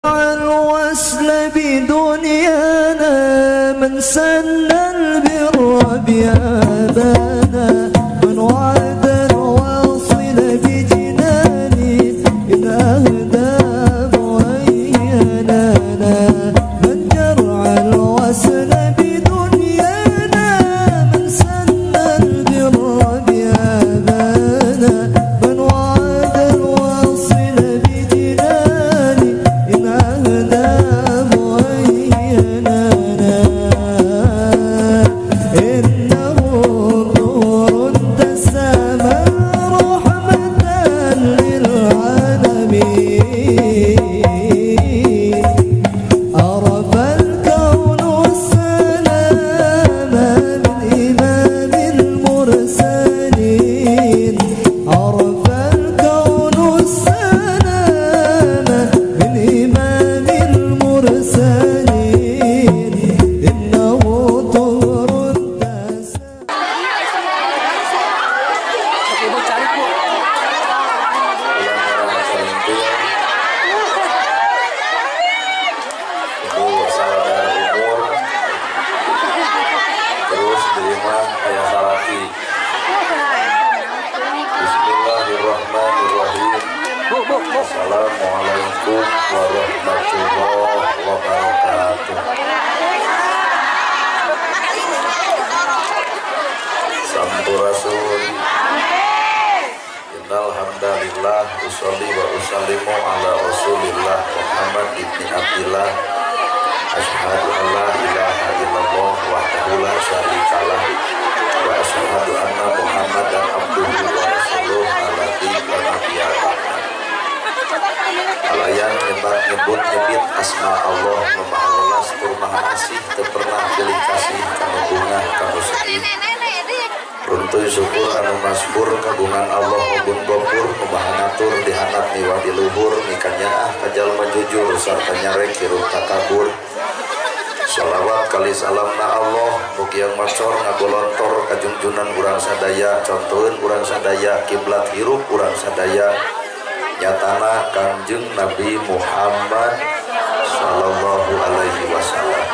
الوصل بدنيانا من سن البر بأبانا من وعد الواصل بجناني إن أهدى معينانا من جرع الوصل بدنيانا من سن البر بأبانا من وعد الواصل بجناني إن أهدى معينانا إنه نور تسامى رحمة للعالمين عرف الكون السلام من إمام المرسلين عرف الكون السلام من إمام المرسلين إنه طهر تسامى. Ibu cari Bu. Ibu sadar umur terus terima ayah salaki. Bismillahirrahmanirrahim. Bu, bu, bu. Assalamualaikum warahmatullahi wabarakatuh. Sampurasun. Innal hamdalillah usolli wa usallimu ala rasulillah Muhammad ibni Abdillah. Asyhadu an la ilaha illallah wahdahu la syarikalah wa asyhadu anna Muhammadan abduhu wa rasuluh alladzi la nabiyya ba'da. Kalayan nyebat nyebut nyebit asma Allah nu maha welas tur maha asih teu pernah pilih kasih kanu bungah kanu sedih. Runtuy syukur anu masyhur kagungan Allah maupun gofur nu maha ngatur di handap miwah di luhur mikanyaah ka jalma jujur sarta nyarek hirup takabur. Shalawat kali salamna Allah mugi yang macor ngagolontor kajungjunan urang sadaya contoheun urang sadaya kiblat hirup urang sadaya nyatana Kangjeng Nabi Muhammad sallallahu alaihi wasallam.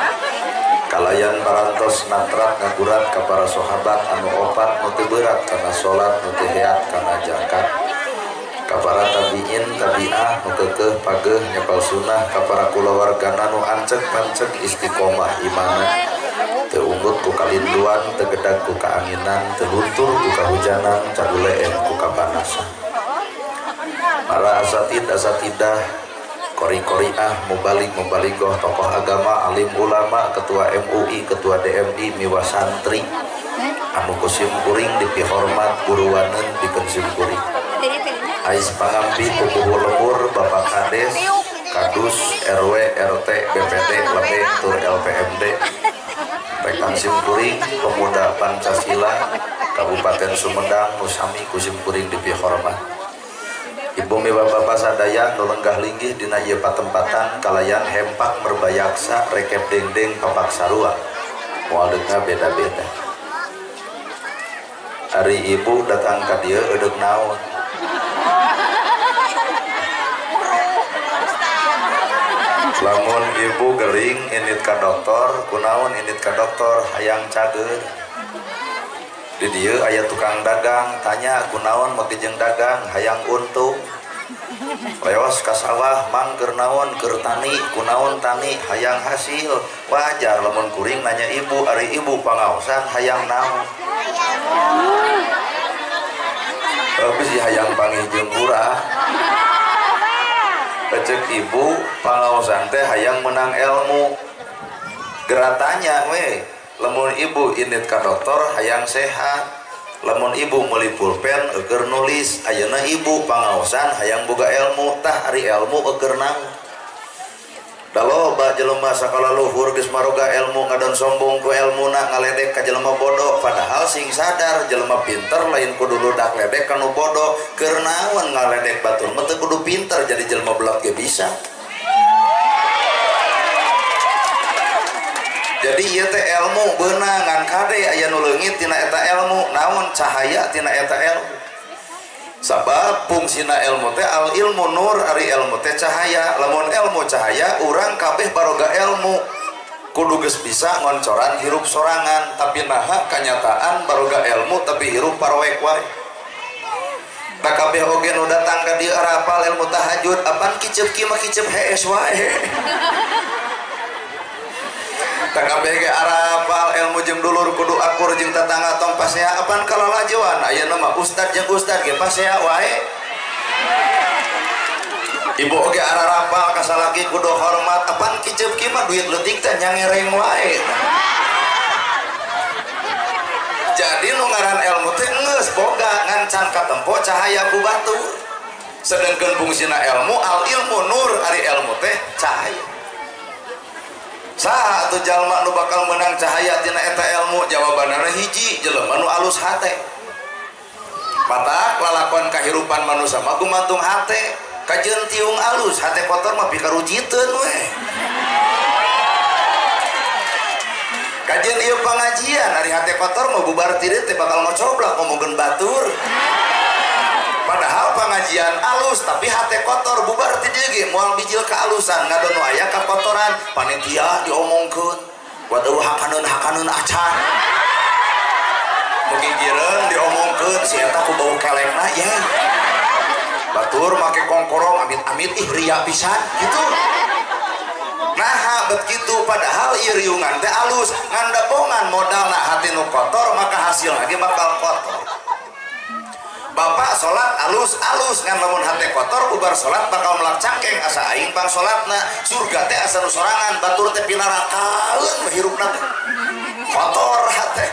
Kalayan parantos natrat ngagurat ka para sahabat anu opat nu teu beurat kana salat nu teu heat kana zakat. Ka para tabiin tabiah nu keukeuh pageuh nyepel sunnah ka para kulawargana nu ancek pancek istiqomah imana teu unggut ku kalinduan teu gedag ku kaanginan teu luntur ku kahujanan caguleeh ku kapanasan. Para asatid asatidah kori-koriah mubalik mubaligoh tokoh agama alim ulama ketua MUI ketua DMI miwah santri anu ku simkuring dipihormat guruwaneun pikeun simkuring ais pangampi pupuhu lembur bapak kades kadus RW RT BPD LB tur LPMD rekan simkuring pemuda Pancasila Kabupaten Sumedang nu sami ku simkuring dipihormat. Ibu miwah bapak sadaya nu lenggah linggih dina ieu patempatan kalayan hempak merbayaksa rekep dengdeng papak sarua moal deungna beda-beda. Ari ibu datang ka dieu eudeuk naon? Lamun ibu gering indit ka dokter, kunaon indit ka dokter hayang cager. Di dieu aya tukang dagang, tanya kunaon make jeung dagang hayang untung. Leos ka sawah mang keur naon keur tani, kunaon tani hayang hasil. Wajar lamun kuring nanya ibu, ari ibu pangaosan hayang naon? Tapi si hayang panggih jeung urang. Cek ibu pangaosan teh hayang menang ilmu. Geratanya we lamun ibu indit ka dokter hayang sehat, lamun ibu meuli pulpen eueur nulis, ayeuna ibu pangaosan hayang boga ilmu, tah ari ilmu eueur naon? Da loba jelema sakola luhur geus maroga ilmu ngadon sombong ku elmuna ngaledek ka jelema bodoh, padahal sing sadar jelema pinter lain kudu ludak ledek ka nu bodoh, keur naon ngaledek batur mah teu kudu pinter jadi jelema belat ge bisa. Jadi ieu teh ilmu beunang ngan kade aya nu leungit tina eta ilmu, naon cahaya tina eta ilmu. Sabab fungsina ilmu teh al ilmu nur, ari ilmu teh cahaya. Lamun ilmu cahaya, urang kabeh baroga ilmu kudu geus bisa ngoncoran hirup sorangan, tapi naha kanyataan baroga ilmu tapi hirup paroek wae. Tak kabeh oge nu datang ka dieu arapal ilmu tahajud, apan kicep kieu mah kicep hees wae. Tak kabeh ge arapal ilmu jeung dulur kudu akur jeung tetangga tong pasea, apan kalalajoan ayeuna mah ustad jeung ustad ge pasea wae. Ibu oge ararapal ka salaki kudu hormat, apan kicep kieu mah duit leutik teh nyangereng wae. Jadi nu ngaran ilmu teh geus boga ngan can katempo cahaya ku batur. Sedengkeun fungsina ilmu al ilmu nur, ari ilmu teh cahaya. Saha atuh jalma nu bakal menang cahaya tina eta ilmu? Jawabanana hiji, jelema nu alus hate. Matak lalakon kahirupan manusia mah gumantung hate. Kajeun tiung alus, hate kotor mah pikarujiteun we. Kajeun ieu pangajian, ari hate kotor mah bubar ti dieu teh bakal ngocoblak ngomongkeun batur. Padahal pengajian alus tapi hate kotor bubar ti dieu ge moal bijil kealusan, ngadono aya kakotoran, panitia diomongkeun waduh hakaneun acan. Mugi gireun diomongkeun si eta ku bau kelekna ye. Batur make kongkorong amit-amit ih ria pisan gitu. Naha bet kitu padahal ieu riungan teh alus, ngan dabongan modalna hati nu kotor maka hasilna ge bakal kotor. Bapak sholat alus-alus ngan lamun hate kotor bubar sholat bakal melak cangkeng asa aing pang sholatna, surga teh asa nu sorangan, batur teh pinarakaeun hirupna teh kotor hate.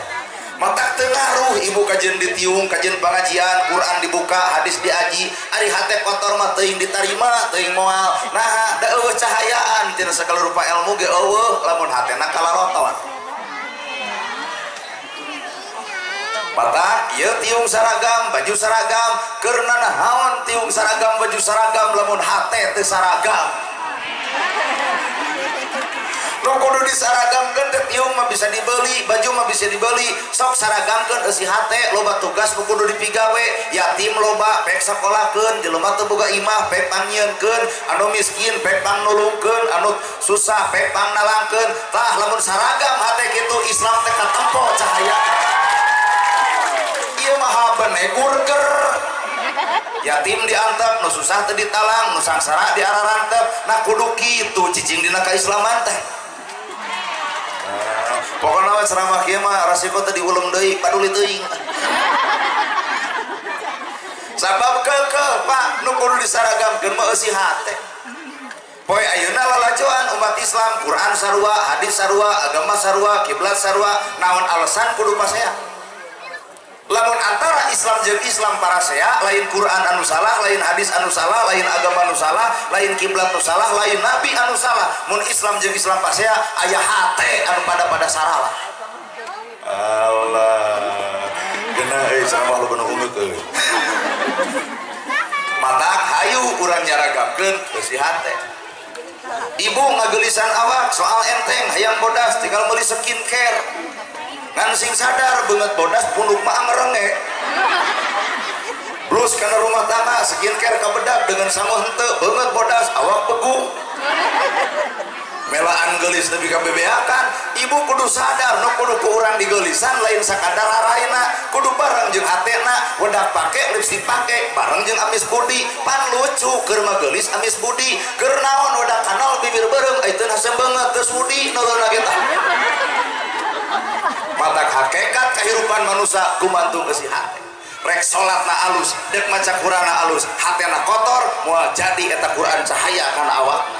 Matak teu ngaruh ibu kajeun ditiung, kajeun pangajian, Quran dibuka, hadis diaji, ari hate kotor mah teuing ditarima, teuing moal. Naha da eueuh cahayaan tina sagala rupa ilmu ge eueuh lamun hatena kalarotor. Matak ieu tiung saragam, baju saragam, keur nanaon tiung saragam, baju saragam lamun hate teu saragam. Nu kudu disaragamkeun teh tiung mah bisa dibeli, baju mah bisa dibeli, sok saragamkeun eusi hate, loba tugas nu kudu dipigawe, yatim loba pek sakolahkeun, jelema teu boga imah pek pangnyieunkeun, anu miskin pek pangnulungkeun, anu susah pek pangnalangkeun. Tah lamun saragam hate kitu Islam teh katempo cahaya. Ieu mah bene burger. Yatim diantep, nu susah teu ditalang, nu sangsara diararantep. Nah kudu kitu cicing dina kaislaman teh. Pokokna mah ceramah kieu mah rasiko teh diulem deui, paduli teuing. Sabab keukeuh Pak, nu kudu disaragamkeun mah eusi hate. Poe ayeuna lalajoan umat Islam, Quran sarua, hadis sarua, agama sarua, kiblat sarua, naon alasan kudu pasea? Lamun antara Islam jeung Islam parasea, lain Quran anu salah, lain hadis anu salah, lain agama anu salah, lain kiblat anu salah, lain nabi anu salah. Mun Islam jeung Islam pasea aya hate anu pada saralah. Allah. Geuna euy ceramah lu bener ungeuk euy. Matak hayu urang nyaragamkeun beusi hate. Ibu ngageulisan awak soal enteng hayang bodas tinggal meuli skincare. Ngan sing sadar beungeut bodas punuk mah angerenge. Blus kana rumah tangga skincare kabedak dengan sangu henteu beungeut bodas awak begung. Melaan geulis nepi ka bebeakan, ibu kudu sadar nu kudu ku urang digeulisan lain sakadar haraina, kudu bareng jeung hatena, wedak pake lipstik pake bareng jeung amis budi. Pan lucu keur mah geulis amis budi, keur naon wedak kanal bibir beureum aiteun hasem beungeut teu sudi neuleuna ge tah. Matak hakikat kehidupan manusia gumantung eusi hate. Rek salatna alus, dek maca Qur'anna alus, hatena kotor moal jadi eta Qur'an cahaya kana awakna.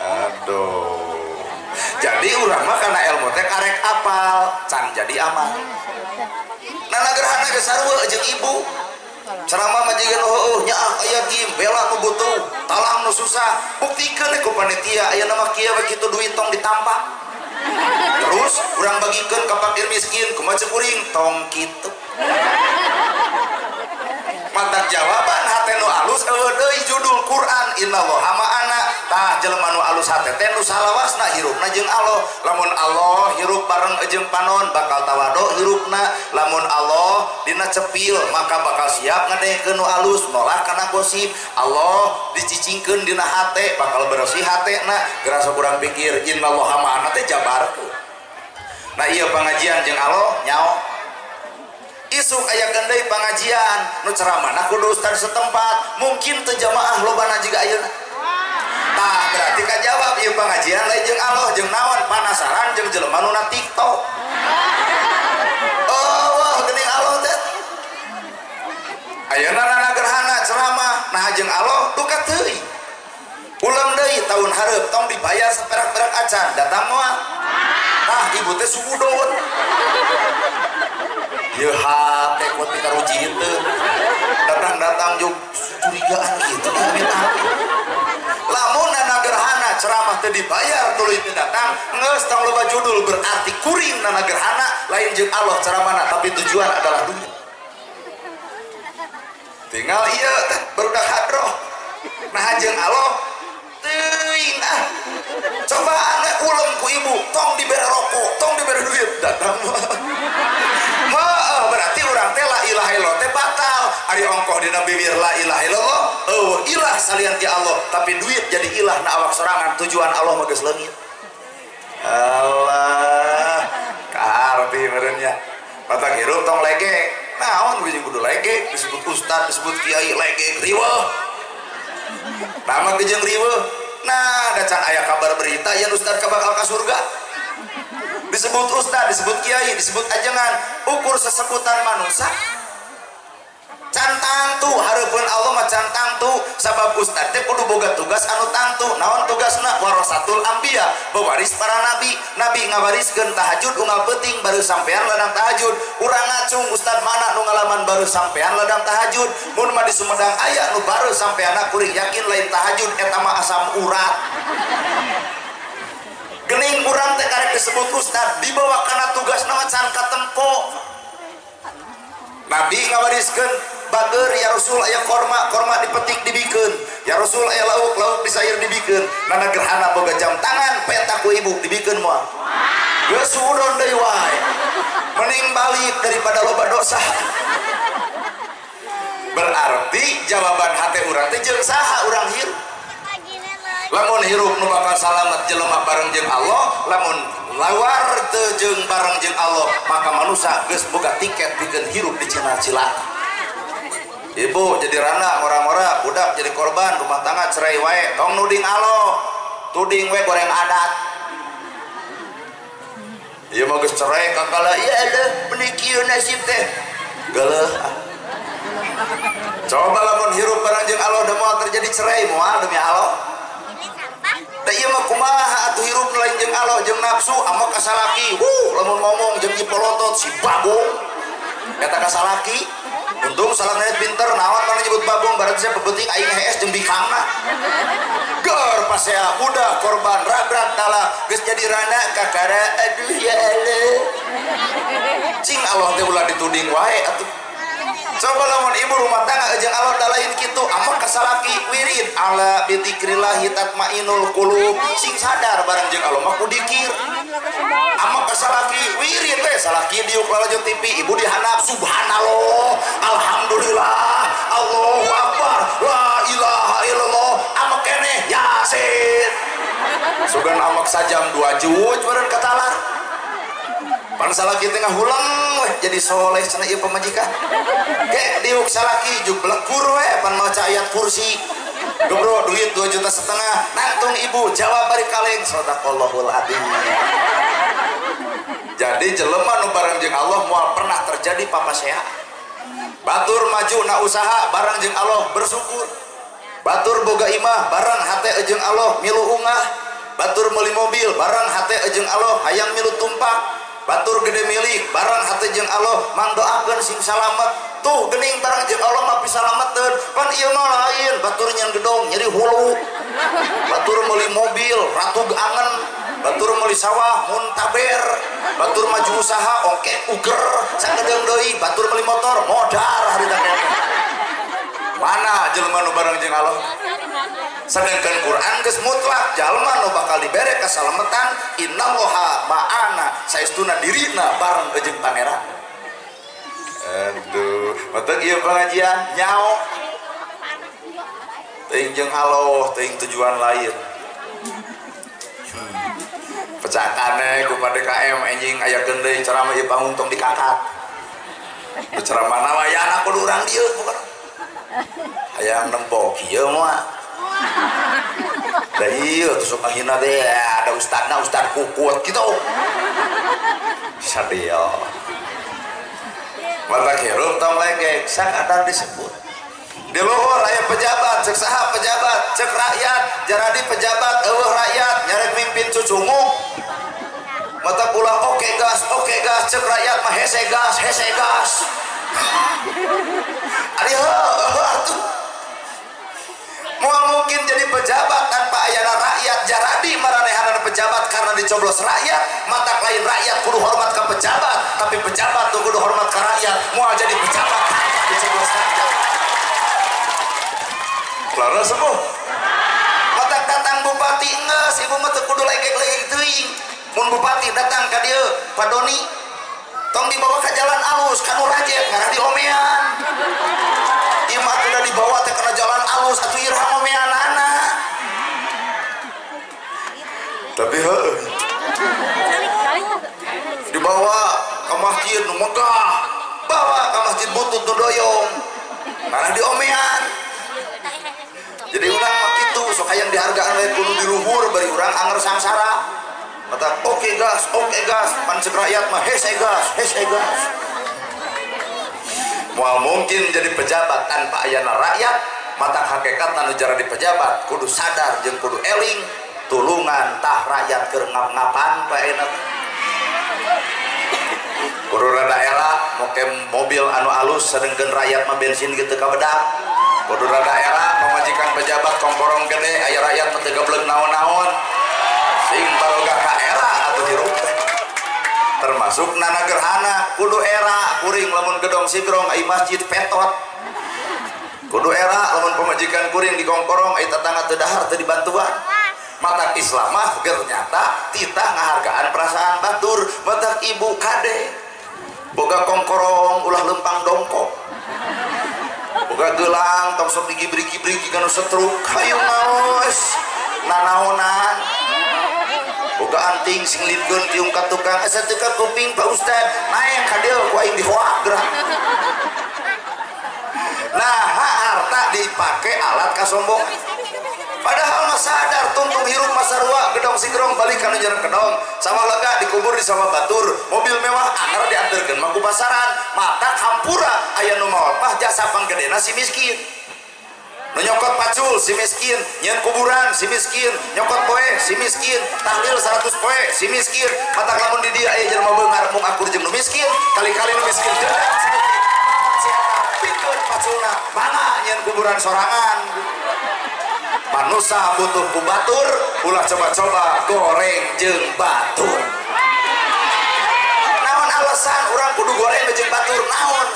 Aduh. Jadi urang mah kana ilmu teh karek apal, can jadi amal. Nana gerhana ge sarua jeung ibu. Ceramah mah jiga nu heueuh nyaah aya yatim, bela nu butuh, talang nu susah, buktikeun ku panitia aya mah kieu we kitu duit tong ditampa. Terus urang bagikeun ka fakir miskin, kumaha ceuk kuring tong kitu. Mantap jawaban hate nu alus eueuh deui judul Quran innallaha ma'ana Tah jelema nu alus hate teh nu salawasna hirupna jeung Allah. Lamun Allah hirup bareng jeung panon bakal tawado hirupna. Lamun Allah dina cepil maka bakal siap ngadengkeun nu alus, nolak kana gosip. Allah dicicingkeun dina hate bakal bersih hatena. Gerasa kurang pikir innallaha ma'ana teh jabarkeun. Nah ieu pangajian jeung Allah nyao. Isuk aya deui pangajian nu ceramahna kudu ustad setempat, mungkin teu jamaah lobana jiga ayeuna. Tah berarti kajawab ieu pangajian lain jeung Allah jeung naon panasaran jeung jelema nu na TikTok. Oh wah geuning Allah teh. Ayeuna nana gerhana ceramah nah jeung Allah duka teuing. Ulang deui tahun hareup tong dibayar saperak-perak acan datang moal. Tah ibu teh sugudon. Ieu hate kuat pikaruji teu. Datang-datang jeung curigaan kitu amit-amit. Lamun nana gerhana ceramah teu dibayar tuluy teu datang geus tong loba judul berarti kuring nana gerhana lain jeung Allah ceramahna tapi tujuan adalah dunia. Tinggal ieu teh barudak hadroh. Nah jeung Allah teuing ah. Coba anak ulem ku ibu tong dibere rokok, tong dibere duit datang. Heeh berarti urang teh la ilaha illallah teh batal. Ari ongkoh dina bibir la ilaha illallah, eueuh ilah salian ti Allah, tapi duit jadi ilah na awak sorangan tujuan Allah mah geus leungit. Allah kaharti meureun nya. Batak hirup tong lege. Naon geus kudu lege disebut ustad, disebut kiai lege riweuh. Nama jeung riweuh. Nah, da can aya kabar berita yen ustad ka bakal ka surga. Disebut ustad, disebut kiai, disebut ajengan, ukur sesebutan manusia. Can tangtu hareupeun Allah mah can tangtu sabab ustad teh kudu boga tugas anu tangtu. Naon tugasna? Warasatul anbiya, pewaris para nabi. Nabi ngawariskeun tahajud unggal peuting baru sampean ladang tahajud. Urang ngacung ustad mana nu ngalaman baru sampean ladang tahajud. Mun mah di Sumedang aya nu baru sampeanna kuring yakin lain tahajud eta mah asam urat. Gening urang teh karek disebut ustad dibawa kana tugasna mah can katempo. Nabi ngawariskeun bager ya Rasul aya korma, korma dipetik dibikeun. Ya Rasul aya lauk, lauk disair dibikeun. Nana gerhana boga jam tangan peta ku ibu dibikeun moal. Geus suudon deui wae. Mending balik daripada loba dosa. Berarti jawaban hate urang teh jeung saha urang hirup. Lamun hirup nu bakal salamet jelema bareng jeung Allah, lamun lawar teu jeung bareng jeung Allah, maka manusia geus boga tiket pikeun hirup di cina cilaka. Ibu jadi rana, ngora-ngora, budak jadi korban, rumah tangga cerai wae, tong nuding Allah, tuding we goreng adat. Ieu mah geus cerai kakala, ya Allah, meuni kieu nasib teh. Geuleuh. Coba lamun hirup bareng jeung Allah da moal terjadi cerai moal demi Allah. Da ieu mah kumaha atuh hirup lain jeung Allah jeung nafsu amok ka salaki. Wuh, lamun ngomong jeung dipolotot si bagong. Eta ka salaki. Untung salakna pinter naon mana nyebut bagong berarti saya pepenting aing hees jeung bikangna. Gor pasea budak korban rabrak tala geus jadi rana kakara aduh ya Allah. Cing Allah teh ulah dituding wae atuh. Coba lamun ibu rumah tangga jeung Allah da lain kitu amok ka salaki wirid ala bidzikrillah tatmainul qulub sing sadar bareng jeung Allah mah ku dikir. Amok ka salaki wirid teh salaki diuk lalajo TV ibu dihandap subhanallah alhamdulillah Allahu akbar la ilaha illallah amok keneh yasin. Sugan amok sajam 2 juj meureun katalar. Pan salaki teh ngahuleng weh jadi soleh cenah ieu pamajikan. Ge diuk salaki juk blekur we pan maca ayat kursi. Gebro duit 2,5 juta nangtung ibu jawab bari kaleng sadaqallahul adzim. Jadi jelema nu bareng jeung Allah moal pernah terjadi papasea. Batur maju na usaha bareng jeung Allah bersyukur. Batur boga imah bareng hate jeung Allah milu ungah. Batur meuli mobil bareng hate jeung Allah hayang milu tumpak. Batur gede milik bareng hate jeung Allah mangdoakeun sing salamet. Tuh geuning bareng jeung Allah mah pisalameteun. Pan ieu mah lain batur nyen gedong nyeri hulu. Batur meuli mobil ratu angen. Batur meuli sawah muntaber. Batur maju usaha ongke uger sakedeung deui. Batur meuli motor modar harita. Mana jelema nu bareng jeung Allah? Sedangkan Quran geus mutlak jalma nu bakal dibere kasalametan innallaha ma'ana saestuna dirina bareng jeung Pangeran. Aduh, matak ieu pengajian nyao. Teuing jeung Allah, teuing tujuan lain. Pecakane ku DKM anjing aya deui ceramah ieu panggung tong dikakat. Ceramah mah aya anak kudu urang dieu bukan. Hayang nempo kieu mah. Da ieu tuh sok ngahina teh ada ustadna ustad kukut kitu. Sadio. Mata hirup tong legek sakadar disebut. Di luhur aya pejabat, cek saha pejabat, cek rakyat, jaradi pejabat eueuh rakyat, nyarek mimpin cucunguk. Mata ulah oke gas, cek rakyat mah hese gas, hese gas. Ari heueuh atuh. Moal mungkin jadi pejabat tanpa ayana rakyat, jaradi maranehanana pejabat karena dicoblos rakyat, matak lain rakyat kudu hormat ka pejabat, tapi pejabat tuh kudu hormat ka rakyat, moal jadi pejabat tanpa dicoblos rakyat. Lara sepuh. Matak datang bupati geus, ibu mah teu kudu legek-legek teuing. Mun bupati datang ka dieu, Pak Doni, tong dibawa ka jalan alus, ka nu rajet ngarah diomean. Ieu mah udah dibawa teh kana jalan alus atuh iraha ngomeanana. Tapi heueuh. Dibawa ka masjid nu megah, bawa ka masjid butut nu doyong. Ngarah diomean. Jadi urang mah kitu sok hayang dihargaan we kudu di luhur bari urang anger sangsara. Mata oke gas, pan cek rakyat mah hese gas, hese gas. Moal mungkin jadi pejabat tanpa ayana rakyat, mata hakikat anu jaradi pejabat kudu sadar jeung kudu eling tulungan tah rakyat keur ngap-ngapan pa ayeuna. Kudu rada era moke mobil anu alus sedengkeun rakyat mah bensin kitu kabedak. Kudu rada era pamajikan pejabat komporong gede aya rakyat mah teu geblek naon-naon. Sing baroga ka era atuh hirup teh. Termasuk nana gerhana kudu era kuring lamun gedong sigrong ai masjid petot. Kudu era lamun pamajikan kuring di kongkorong ai tetangga teu dahar teu dibantuan. Matak Islam mah ger nyata titah ngahargaan perasaan batur, matak ibu kade boga kongkorong ulah lempang dongkok. Boga gelang tong sok digibrik-gibrik jiga nu setruk hayu maos nanaonan. Boga anting sing lipkeun tiung ka tukang asa teu ka kuping Pak Ustad naek ka dieu ku aing dihoak geura. Nah harta dipake alat kasombongan. Padahal mah sadar tungtung hirup masarua gedong sigrong balik kana jereng kedong sawah lega dikubur di sawah batur mobil mewah anger dianterkeun mah ku pasaran mata hampura aya nu maot mah jasa panggedena si miskin. Nu nyokot pacul si miskin, nyeun kuburan si miskin, nyokot poe si miskin, tahlil 100 poe si miskin, matak lamun di dieu aya jelema beunghar mung akur jeung nu miskin, kali-kali nu miskin dendam si eta pikeun paculna, mangga nyeun kuburan sorangan. Manusa butuh ku batur, ulah coba-coba goreng jeung batur. Naon alasan urang kudu goreng jeung batur naon?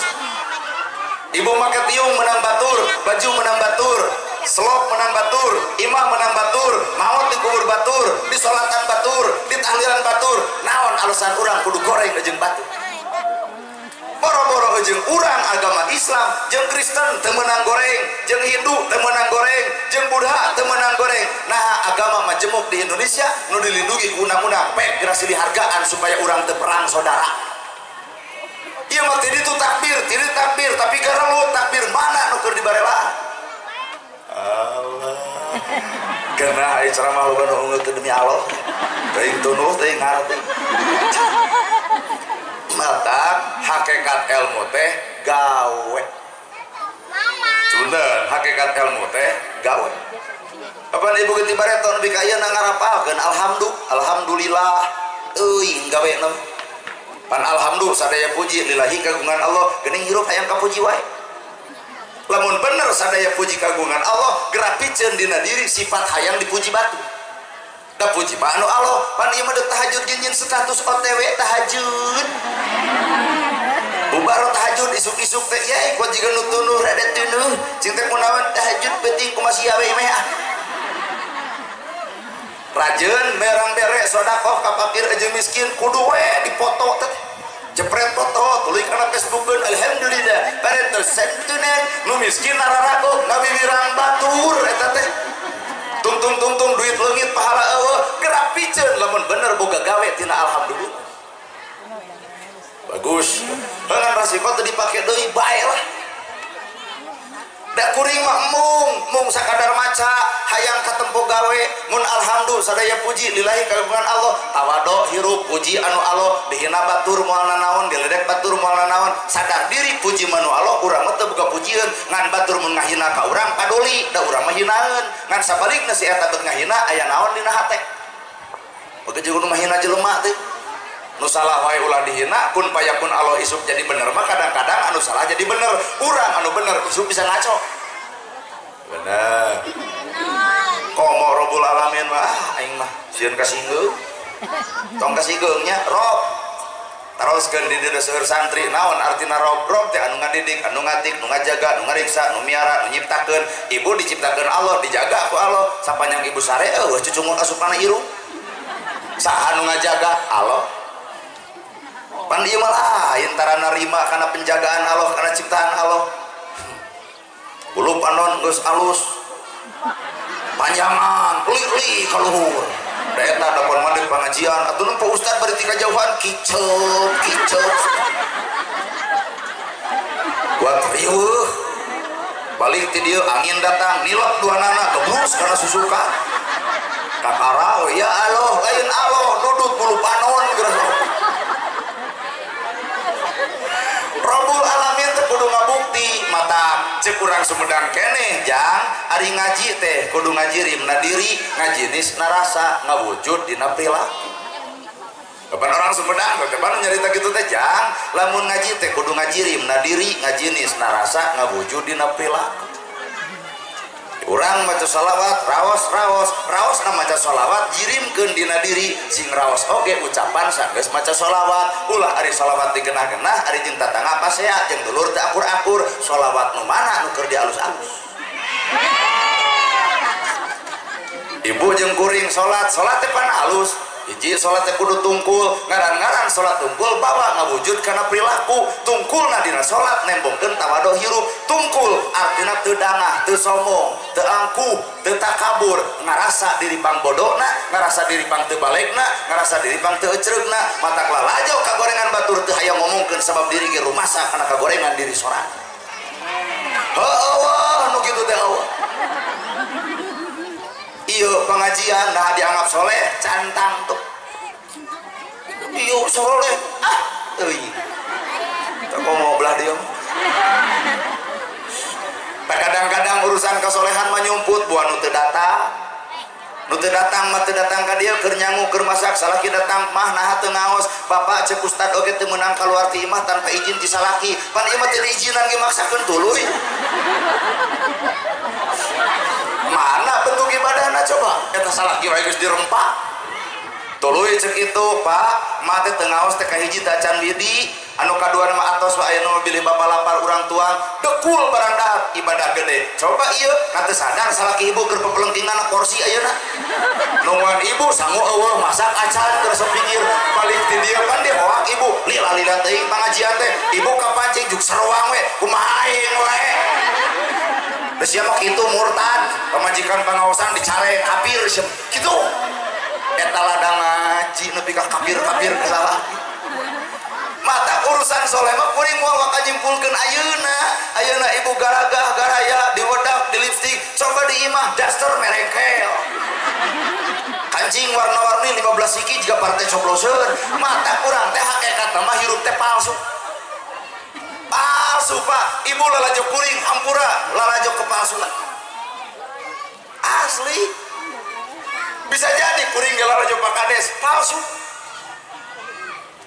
Ibu make tiung menang batur, baju menang batur, selop menang batur, imah menang batur, maot dikubur batur, disolatan batur, ditahlilan batur. Naon alasan urang kudu goreng jeung batur? Boro-boro jeung urang agama Islam, jeung Kristen teu meunang goreng, jeung Hindu teu meunang goreng, jeung Buddha teu meunang goreng. Nah, agama majemuk di Indonesia nu dilindungi ku undang-undang, pek gerasi dihargaan supaya urang teu perang saudara. Ieu mah ti ditu takbir, ti ditu takbir, tapi garelut takbir mana nu keur dibarelaan? Allah. Karena ai ceramah loba nu ungeut demi Allah. Teuing tunuh teuing ngarti. Mata hakikat ilmu teh gawe. Sebentar, hakikat ilmu teh gawe. Kapan ibu geti bareto nepi ka ieu ngarapalkeun alhamdulillah euy gawe na. Pan alhamdulillah sadaya puji lillahi kagungan Allah, geuning hirup hayang kapuji wae. Lamun bener sadaya puji kagungan Allah, gerak piceun dina diri sifat hayang dipuji batu. Da puji mah anu Allah, pan ieu mah tahajud ginjin status OTW tahajud. Bubar tahajud isuk-isuk teh yai kuat jiga nu tunuh rada tunuh, cing teh kunaon tahajud penting kumaha sia we meh ah. Rajeun merang bere sedekah ka fakir jeung miskin kudu we dipoto teh. Jepret foto tuluy kana Facebookeun alhamdulillah parentos santunan nu miskin nararago ngawiwirang batur eta teh. Tungtung tungtung duit leungit pahala eueuh gerak piceun lamun bener boga gawe tina alhamdulillah. Bagus. Dengan resiko teu dipake deui bae lah. Da kuring mah mung sakadar maca hayang katempo gawe mun alhamdulillah sadaya puji lillahi kagungan Allah tawado hirup puji anu Allah dihina batur moal nanaon diledek batur moal nanaon sadar diri puji manu Allah urang mah teu boga pujieun ngan batur mun ngahina ka urang paduli da urang mah hinaeun ngan sabalikna si eta bet ngahina aya naon dina hate boga jeung nu mahina jelema teh nu salah wae ulah dihina kun payakun Allah isuk jadi bener mah kadang-kadang anu salah jadi bener urang anu bener isuk bisa ngaco bener komo robul alamin mah aing mah sieun kasinggeung tong kasinggeungnya rob taroskeun di dieu seueur santri naon artina rob rob teh anu ngadidik anu ngatik nu ngajaga nu ngariksa nu miara nu nyiptakeun ibu diciptakeun Allah dijaga ku Allah sapanjang ibu sare eueuh cucungut asup kana irung saha nu ngajaga Allah pan ieu mah lain tara narima kana penjagaan Allah kana ciptaan Allah bulu panon geus alus panjangan li-li ka luhur da eta dapon mandeg pangajian atuh nu Pak Ustad bari ti kajauhan kiceup kiceup buat riweuh balik ti dieu angin datang nilep duanana gebrus kana susukan kakarao ya Allah lain Allah nudut bulu panon geus Robul alamin teh kudu ngabukti mata cek urang Sumedang keneh jang ari ngaji teh kudu ngajirimna diri ngajinis narasa ngawujud dina perilaku. Kapan orang Sumedang kapan nyarita kitu teh jang lamun ngaji teh kudu ngajirimna diri ngajinis narasa ngawujud dina perilaku. Urang maca sholawat raos-raos raosna maca sholawat jirimkeun dina diri sing raos oge ucapan sanggeus maca sholawat ulah ari sholawat digenah-genah ari jeung tatangga pasea jeung dulur teu akur-akur sholawat nu mana nu keur dialus-alus ibu jeung kuring salat salat teh pan alus hiji salat teh kudu tungkul ngaran-ngaran salat tungkul bawa ngawujud kana perilaku tungkulna dina salat nembongkeun tawado hirup tungkul artina teu dangah teu sombong teu angkuh teu takabur ngarasa diri pangbodona ngarasa diri pang teu balegna ngarasa diri pang teu ecreugna matak lalajo kagorengan batur teu hayang ngomongkeun sabab diri ge rumasa kana kagorengan diri sorangan heueuh nu kitu teh eueuh iyo pengajian nah dianggap soleh cantang tuh iyo soleh ah euy tak mau belah dia tak kadang-kadang urusan kesolehan menyumput buah nu teu datang nu teu datang mah teu datang ka dieu keur nyangu keur masak salaki datang mah naha teu ngaos bapak cek ustad oge teu meunang kaluar ti imah tanpa izin ti salaki pan ieu mah teu diizinan ge maksakeun tuluy mana bentuk ibadahna coba eta salaki wae geus dirempak tuluy cek itu Pak mah teh teu ngaos teh kahiji teh acan widi anu kadua mah atos wae anu bilih bapa lapar urang tuang dekul barang dahar ibadah gede coba ieu na teu sadar salaki ibu keur pepelengtingan kursi ayeuna nungguan ibu sangu eueuh masak acan keur sok pikir balik ti dieu kan dihoak ibu lila-lila teuing pangajian teh ibu kapancing juk saroang we kumaha aing we geus sia mah kitu murtad pamajikan pangaosan dicare kafir sia kitu eta ladang ngaji nepi ka kafir-kafir salah mata urusan soleh mah kuring moal waka nyimpulkeun ayeuna ayeuna ibu garagah garaya diwedak di lipstik coba di imah daster merengkel kancing warna-warni 15 siki jiga partai cobloseun mata kurang teh hakikatna mah hirup teh palsu palsu Pak ibu lalajo kuring hampura lalajo kepalsuan asli bisa jadi kuring ge lalajo Pak Kades palsu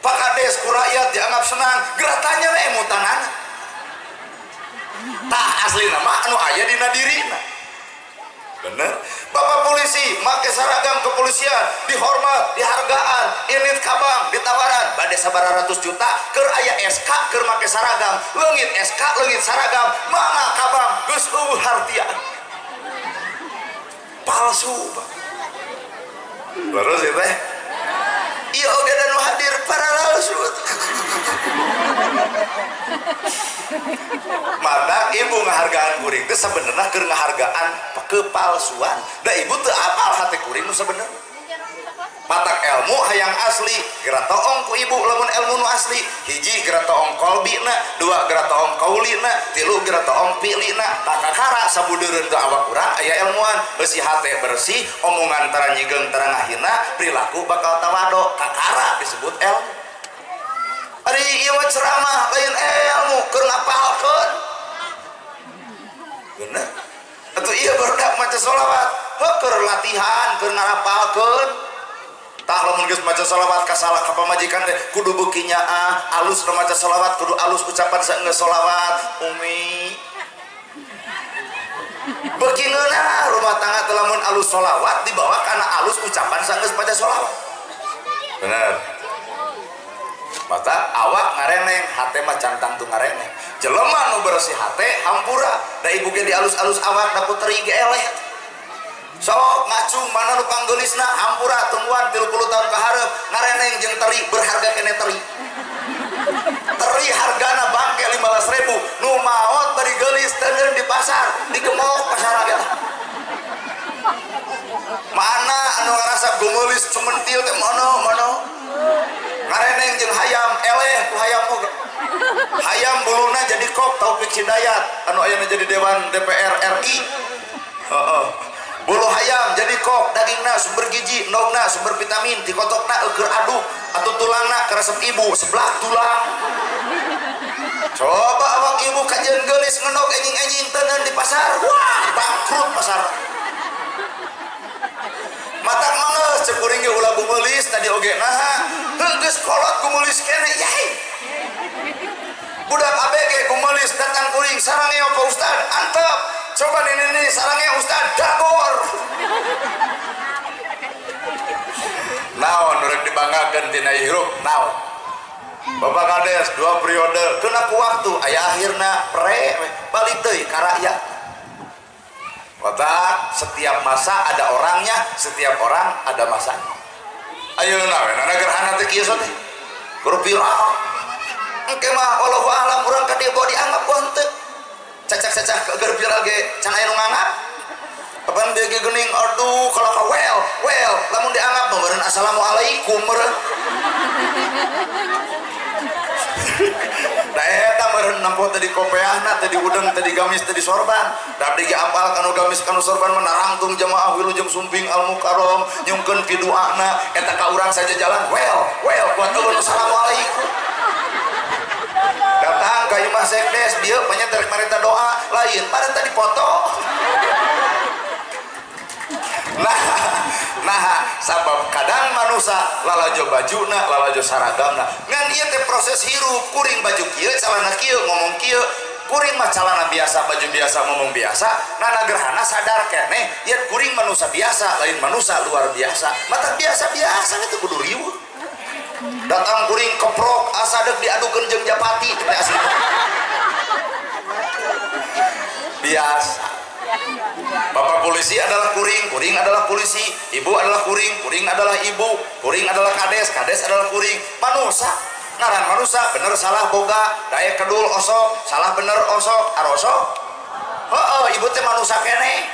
Pak Kades ku rakyat dianggap senang geratanya we emutanana tah aslina mah anu aya dina dirina bener Bapak polisi make seragam kepolisian dihormat dihargaan init kabang ditawaran bade sabaraha ratus juta keur aya SK keur make seragam leungit SK leungit seragam mangga kabang geus eueuh hartian palsu Pak. Terus ya teh. Iya oge dan nu hadir paralal. Mata ibu ngahargaan kuring teh sebenarnya keur ngahargaan kepalsuan. Da ibu teu apal hate kuring nu sebenarnya. Matak ilmu hayang asli, geura toong ku ibu lamun ilmu nu asli. Hiji geura toong kolbina, dua geura toong kaulina, tilu geura toong pilina. Takakara sabudeureun teu awak urang aya ilmuan, beusi hate bersih, omongan tara nyigeung tara ngahina, perilaku bakal tawado, kakara disebut ilmu. Ari ieu mah ceramah lain ilmu keur ngapalkeun. Bener. Atuh ieu barudak maca sholawat, heuh keur latihan, keur ngarapalkeun. Tah lamun geus maca sholawat kasalah ka pamajikan teh kudu beuki nyaah, alus nu maca sholawat kudu alus ucapan saenggeus sholawat, umi. Beuki ngeunah rumah tangga teh lamun alus sholawat dibawa kana alus ucapan saenggeus maca sholawat. Bener. Mata awak ngareneng, hate mah cantang tu ngareneng. Jelema nu bersih hate hampura, da ibu ge dialus-alus awak da puteri ge eleh. Sok ngacung mana nu panggeulisna hampura tungguan 30 tahun ka hareup ngareneng jeung teri berharga kene teri. Teri hargana bangke 15.000 nu maot bari geulis teuneun di pasar, digemok pasar ge. Mana anu ngarasa gumeulis cumentil teh mono mono. Ngareneng jeung hayam eleh ku hayam oge. Hayam buluna jadi kok Taufik Hidayat anu ayeuna jadi Dewan DPR RI. Heeh. Bulu hayam jadi kok, dagingna sumber gizi, endogna sumber vitamin, tikotokna eueur aduk atau tulangna karesep ibu sebelah tulang. Coba awak ibu kajeun geulis ngendog enjing-enjing teuneun di pasar, wah bangkrut pasar. Matak mangeus ceuk kuring ge ulah gumeulis tadi oge naha, heuh geus kolot gumeulis keneh yai. Budak ABG gumeulis datang kuring sarangeo Pak Ustad, antep. Coba nih sarangnya Ustad dagor. Naon urang dibanggakeun tina hirup naon. Bapak Kades 2 periode kena ku waktu aya akhirna pre balik deui ka rakyat. Watak setiap masa ada orangnya, setiap orang ada masanya. Ayeuna we nana gerhana teh kieu teh. Keur viral. Engke mah wallahu alam urang ka dieu bawa dianggap henteu. Cacak-cacak keur viral ge can aya nu nganggap. Kapan dia ge geuning aduh kalau ka well lamun dianggap meureun assalamualaikum meureun. Da eta meureun nempo teh di kopeahna teh di udeng teh di gamis teh di sorban. Da abdi ge apal kanu gamis kanu sorban mah narangtung jamaah wilujeng sumping al mukarram nyungkeun piduana eta ka urang saja jalan well kuat eueun assalamualaikum. Datang ka imah sekdes dieu nya rek marita doa lain pada tadi foto. Nah sabab kadang manusia lalajo bajuna lalajo saragamna ngan ieu teh proses hirup kuring baju kieu calana kieu ngomong kieu kuring mah calana biasa baju biasa ngomong biasa nana gerhana sadar keneh yen kuring manusia biasa lain manusia luar biasa mata biasa-biasa itu kudu riweuh. Datang kuring keprok asa deuk diadukeun jeung japati teh asli biasa. Bapak polisi adalah kuring, kuring adalah polisi, ibu adalah kuring, kuring adalah ibu, kuring adalah kades, kades adalah kuring. Manusa, ngaran manusa bener salah boga, daya kedul osok, salah bener osok, arosok. Heeh, ibu teh manusa keneh.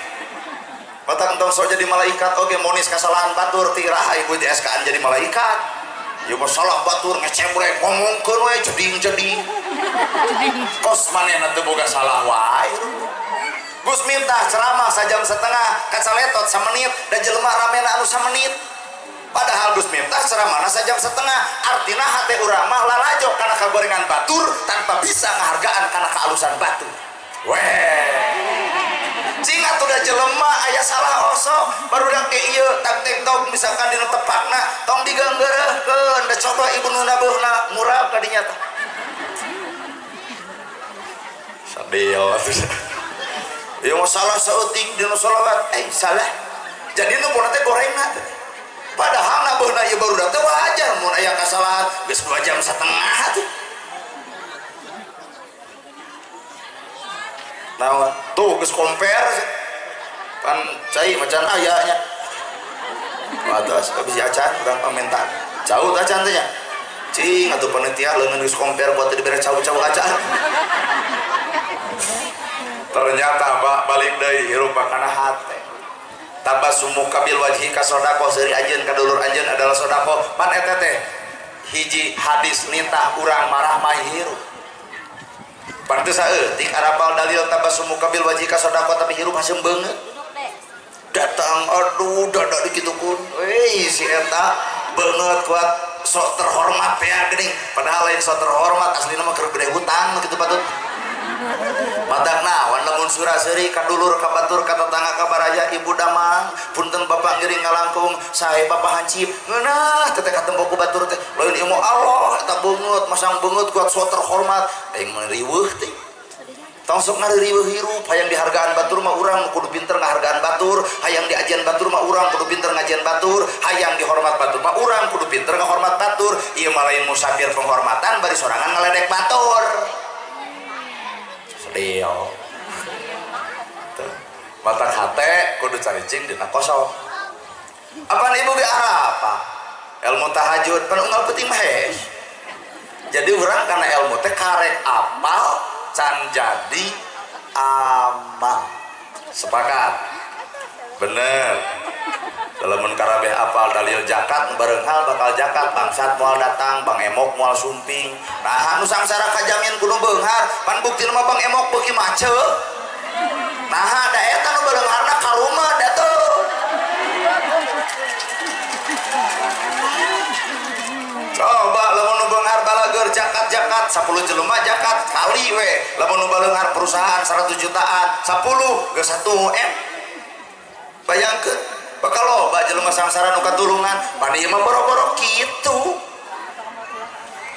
Batak entong sok jadi malaikat oge monis kasalahan batur ti iraha ibu di SKN jadi malaikat. Ya masalah batur ngecebrek ngomongkeun we jeding-jeding. Kos manehna teu boga salah wae. Gus minta ceramah sajam setengah kacaletot samenit dan jelema ramena anu samenit. Padahal Gus minta ceramahna sajam setengah artina hate urang mah lalajo kana kagorengan batur tanpa bisa ngahargaan kana kaalusan batur. Weh. Cing atuh da jelema aya salah osok barudak ge ieu tag tek tog misalkan dina tepakna tong digeunggeureuhkeun da coba ibu nu nabuhna murab ka dinya teh. Sadeo atuh. Ya mau salah saeutik dina sholawat salah. Jadi nu pona teh gorengna teh. Padahal nabuhna ieu barudak teh wajar mun aya kasalahan geus 2 jam setengah atuh. Nah, tuh geus compare pan cai macan aya nya. Atas habis acan urang pamentaan. Cau acan teh nya. Cing atuh panitia leungeun geus compare buat dibere cau-cau acan. Ternyata balik deui hirup kana hate. Tabasumuka bil wajhi ka sedekah seuri anjeun ka dulur anjeun adalah sedekah. Pan eta teh hiji hadis nitah urang marah mah hirup. Pan teu saeutik arapal dalil tabasumuka bil wajhi ka sedekah tapi hirup haseum beungeut. Datang aduh dada dikitukeun. Euy si eta beungeut kuat sok terhormat ya geuning. Padahal lain sok terhormat aslina mah keur gede hutang kitu patut. Matak naon lamun sura-seuri ka dulur ka batur ka tetangga ka baraya ibu damang punten bapak ngiring ngalangkung sae bapak hancip ngeunah teh katempo ku batur teh lain ieu Allah eta beungeut masang beungeut kuat sok terhormat aing mah riweuh teh tong sok ngaririweuh hirup hayang dihargaan batur mah urang kudu pinter ngahargaan batur hayang diajian batur mah urang kudu pinter ngajian batur hayang dihormat batur mah urang kudu pinter ngahormat batur ieu mah lain musafir penghormatan bari sorangan ngaledek batur. Sedih. Mata hate kudu caricing dina kosong. Apaan ibu ge apa? Ilmu tahajud pan unggal penting mah heh. Jadi urang kana ilmu teh karek apal can jadi amal. Sepakat? Bener. Lamun karabeh apal dalil zakat bareunghal bakal zakat bangsat moal datang bang emok moal sumping. Nah nu sangsara kajamin kudu beunghar pan buktina mah bang emok beuki mace. Nah da eta nu beungharna ka rumah da teu. Coba lamun nu beunghar balageur zakat-zakat 10 jelema zakat kali we. Lamun nu beunghar perusahaan 100 jutaan 10 geus 1 M. Bayangkeun bakal loba jelema sangsara nu katulungan pan ieu mah boro-boro kitu.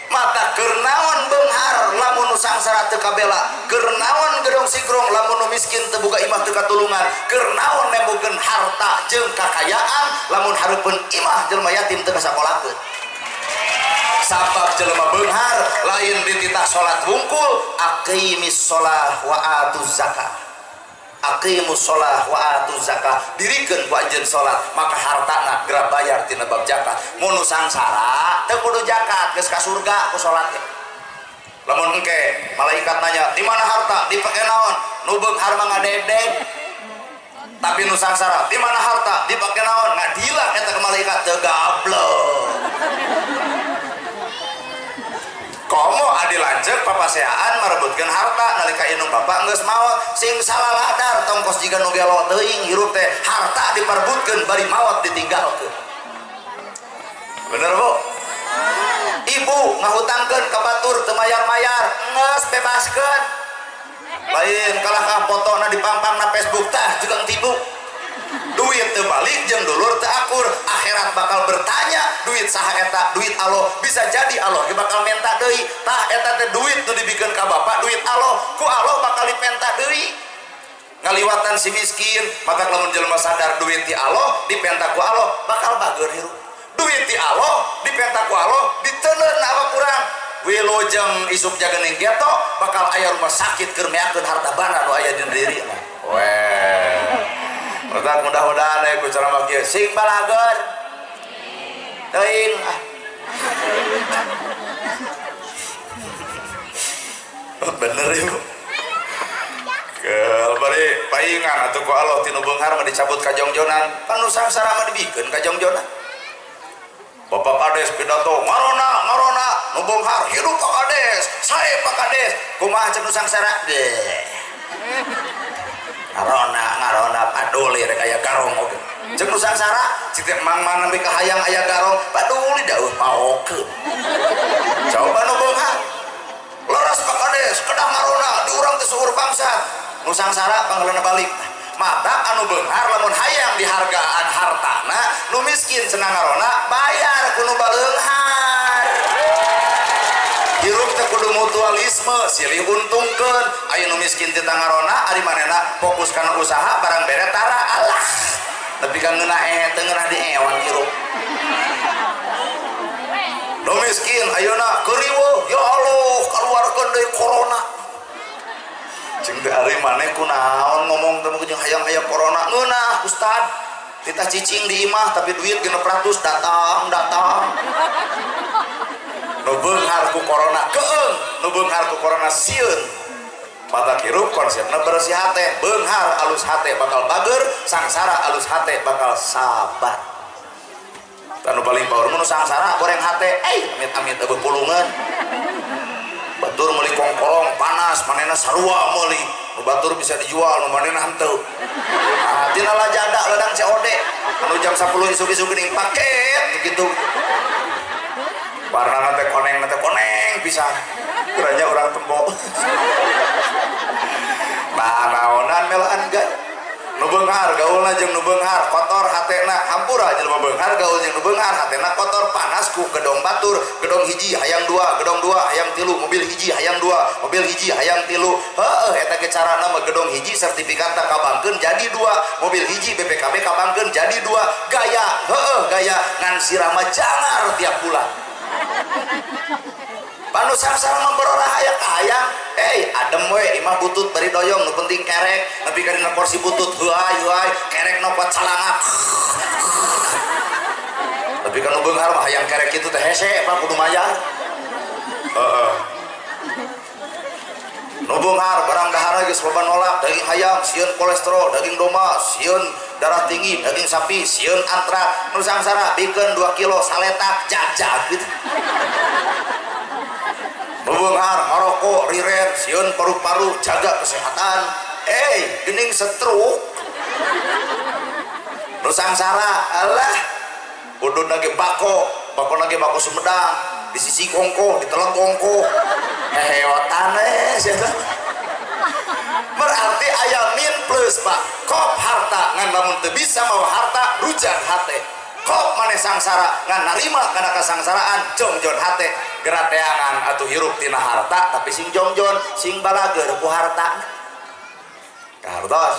Mata keur naon beunghar lamun nu sangsara teu kabela, keur naon gedong sigrong lamun nu miskin teu boga imah teu katulungan, keur naon nembokeun harta jeung kakayaan lamun hareupeun imah jelema yatim teu kasakolakeun. Sabab jelema beunghar lain dititah salat wungkul, aqimis shalah wa atuz zakah. Aqimus shalah wa atuz zakah, dirikeun ku anjeun salat maka hartana geura bayar tina bab zakat. Mun nu sangsara teu kudu zakat geus ka surga ku salat ge. Lamun engke malaikat nanya di mana harta dipake naon, nu beunghar mah ngadegdeg. Tapi nu sangsara di mana harta dipake naon, ngadilak eta ke malaikat teu gablek. Komo adi lanceuk papaseaan marebutkeun harta nalika indung bapak geus maot sing salaladar tongkos jiga nu gelo teuing hirup teh harta diperebutkeun bari maot ditinggalkeun. Bener Bu? Ibu ngahutangkeun ka batur teu mayar-mayar geus bebaskeun. Lain kalah ka fotona dipampang na Facebook tah juga tibu. Duit teu balik jeung dulur teu akur, akhirat bakal bertanya duit saha eta, duit Allah. Bisa jadi Allah ge bakal menta deui. Tah eta teh duit nu dibikeun ka bapak duit Allah, ku Allah bakal dipenta deui. Ngaliwatan si miskin, maka lamun jelema sadar duit ti Allah dipenta ku Allah bakal bageur hirup. Duit ti Allah dipenta ku Allah diteundeun awak urang. Wilujeng isuk jagening geto bakal aya rumah sakit keur meakeun harta banda nu aya dina dirina. Weh. Mudah-mudahan aya ku ceramah kieu sing balageun. Teuing ah. Bener ibu. Keul bari paingan atuh ku Allah tinu beunghar mah dicabut ka jongjonan, pan nu sangsara mah dibikeun ka jongjonan. Bapak Kades pidato ngarona ngarona nu beunghar hidup Pak Kades, sae Pak Kades, kumaha cenah nu sangsara? Deh. Ngarona ngarona paduli rek aya garong oge. Jeung nu sangsara cicit mang mana nembe kahayang aya garong paduli dauh paokeun. Coba nu beunghar. Leres Pak Kades, kedah ngarona di urang teh seueur bangsat. Nu sangsara pangheulana balik. Mata anu beunghar lamun hayang dihargaan hartana, nu miskin cenah ngarona bayar ku nu baleunghar. Hirup teh kudu mutualisme, silih untungkeun. Aya nu miskin teh ngarona, ari manehna fokus kana usaha barang bere tara alah. Nepi ka ngeunah teu ngeunah diewan hirup. Nu miskin ayeuna keuriweuh, ya Allah kaluarkeun deui corona. Jeung teh ari maneh kunaon ngomong teh jeung hayang aya corona ngeunah ustad. Titah cicing di imah tapi duit 600 datang datang. Nu beunghar ku corona keung, nu beunghar ku corona sieun. Mata hirup konsepna bersih hate, beunghar alus hate bakal bager, sangsara alus hate bakal sabar. Anu paling power mun sangsara goreng hate, amit-amit eueuh pulungan. Batur meuli kongkorong panas, manehna sarua meuli. Nu batur bisa dijual, nu manehna henteu. Ah, tina lajada ladang COD. Anu jam 10 isuk-isuk geuning paket begitu. Warnana teh koneng pisan. Kurangnya orang tembok. Nah, naonan melaan gaya. Nu beunghar gaulna jeung nu beunghar kotor hatena, hampura jelema beunghar gaul jeung nu beunghar hatena kotor, panas ku gedong batur, gedong hiji hayang dua, gedong dua hayang tilu, mobil hiji hayang dua, mobil hiji hayang tilu. Heueuh eta ge carana mah gedong hiji sertifikatna kabangkeun jadi dua, mobil hiji BPKB kabangkeun jadi dua, gaya heueuh gaya ngan sirah mah jangar tiap bulan. Panu sangsara memperoleh hayang kahayang, adem we imah butut bari doyong nu penting kerek, nepi ka dina kursi butut heuay heuay kerek nopot calangak. Tapi kan nu beunghar mah hayang kerek kitu teh hese pak kudu mayar. Heeh. Nu beunghar barang dahar geus loba nolak, daging hayam sieun kolesterol, daging domba sieun darah tinggi, daging sapi sieun antrak. Nu sangsara bikeun 2 kilo saletak jag-jag gitu. Nu beunghar ngarokok riren sieun paru-paru jaga kesehatan, geuning stroke. Nu sangsara alah udud lagi bako, bako lagi bako Sumedang di sisi kongko ditelan kongko heheotan sia. Berarti aya min plus pak, kop harta ngan lamun teu bisa mawa harta rujan hate. Kop maneh sangsara ngan narima kana kasangsaraan jongjon hate. Gerateangan atuh hirup tina harta tapi sing jongjon sing balager ku harta. Kahartos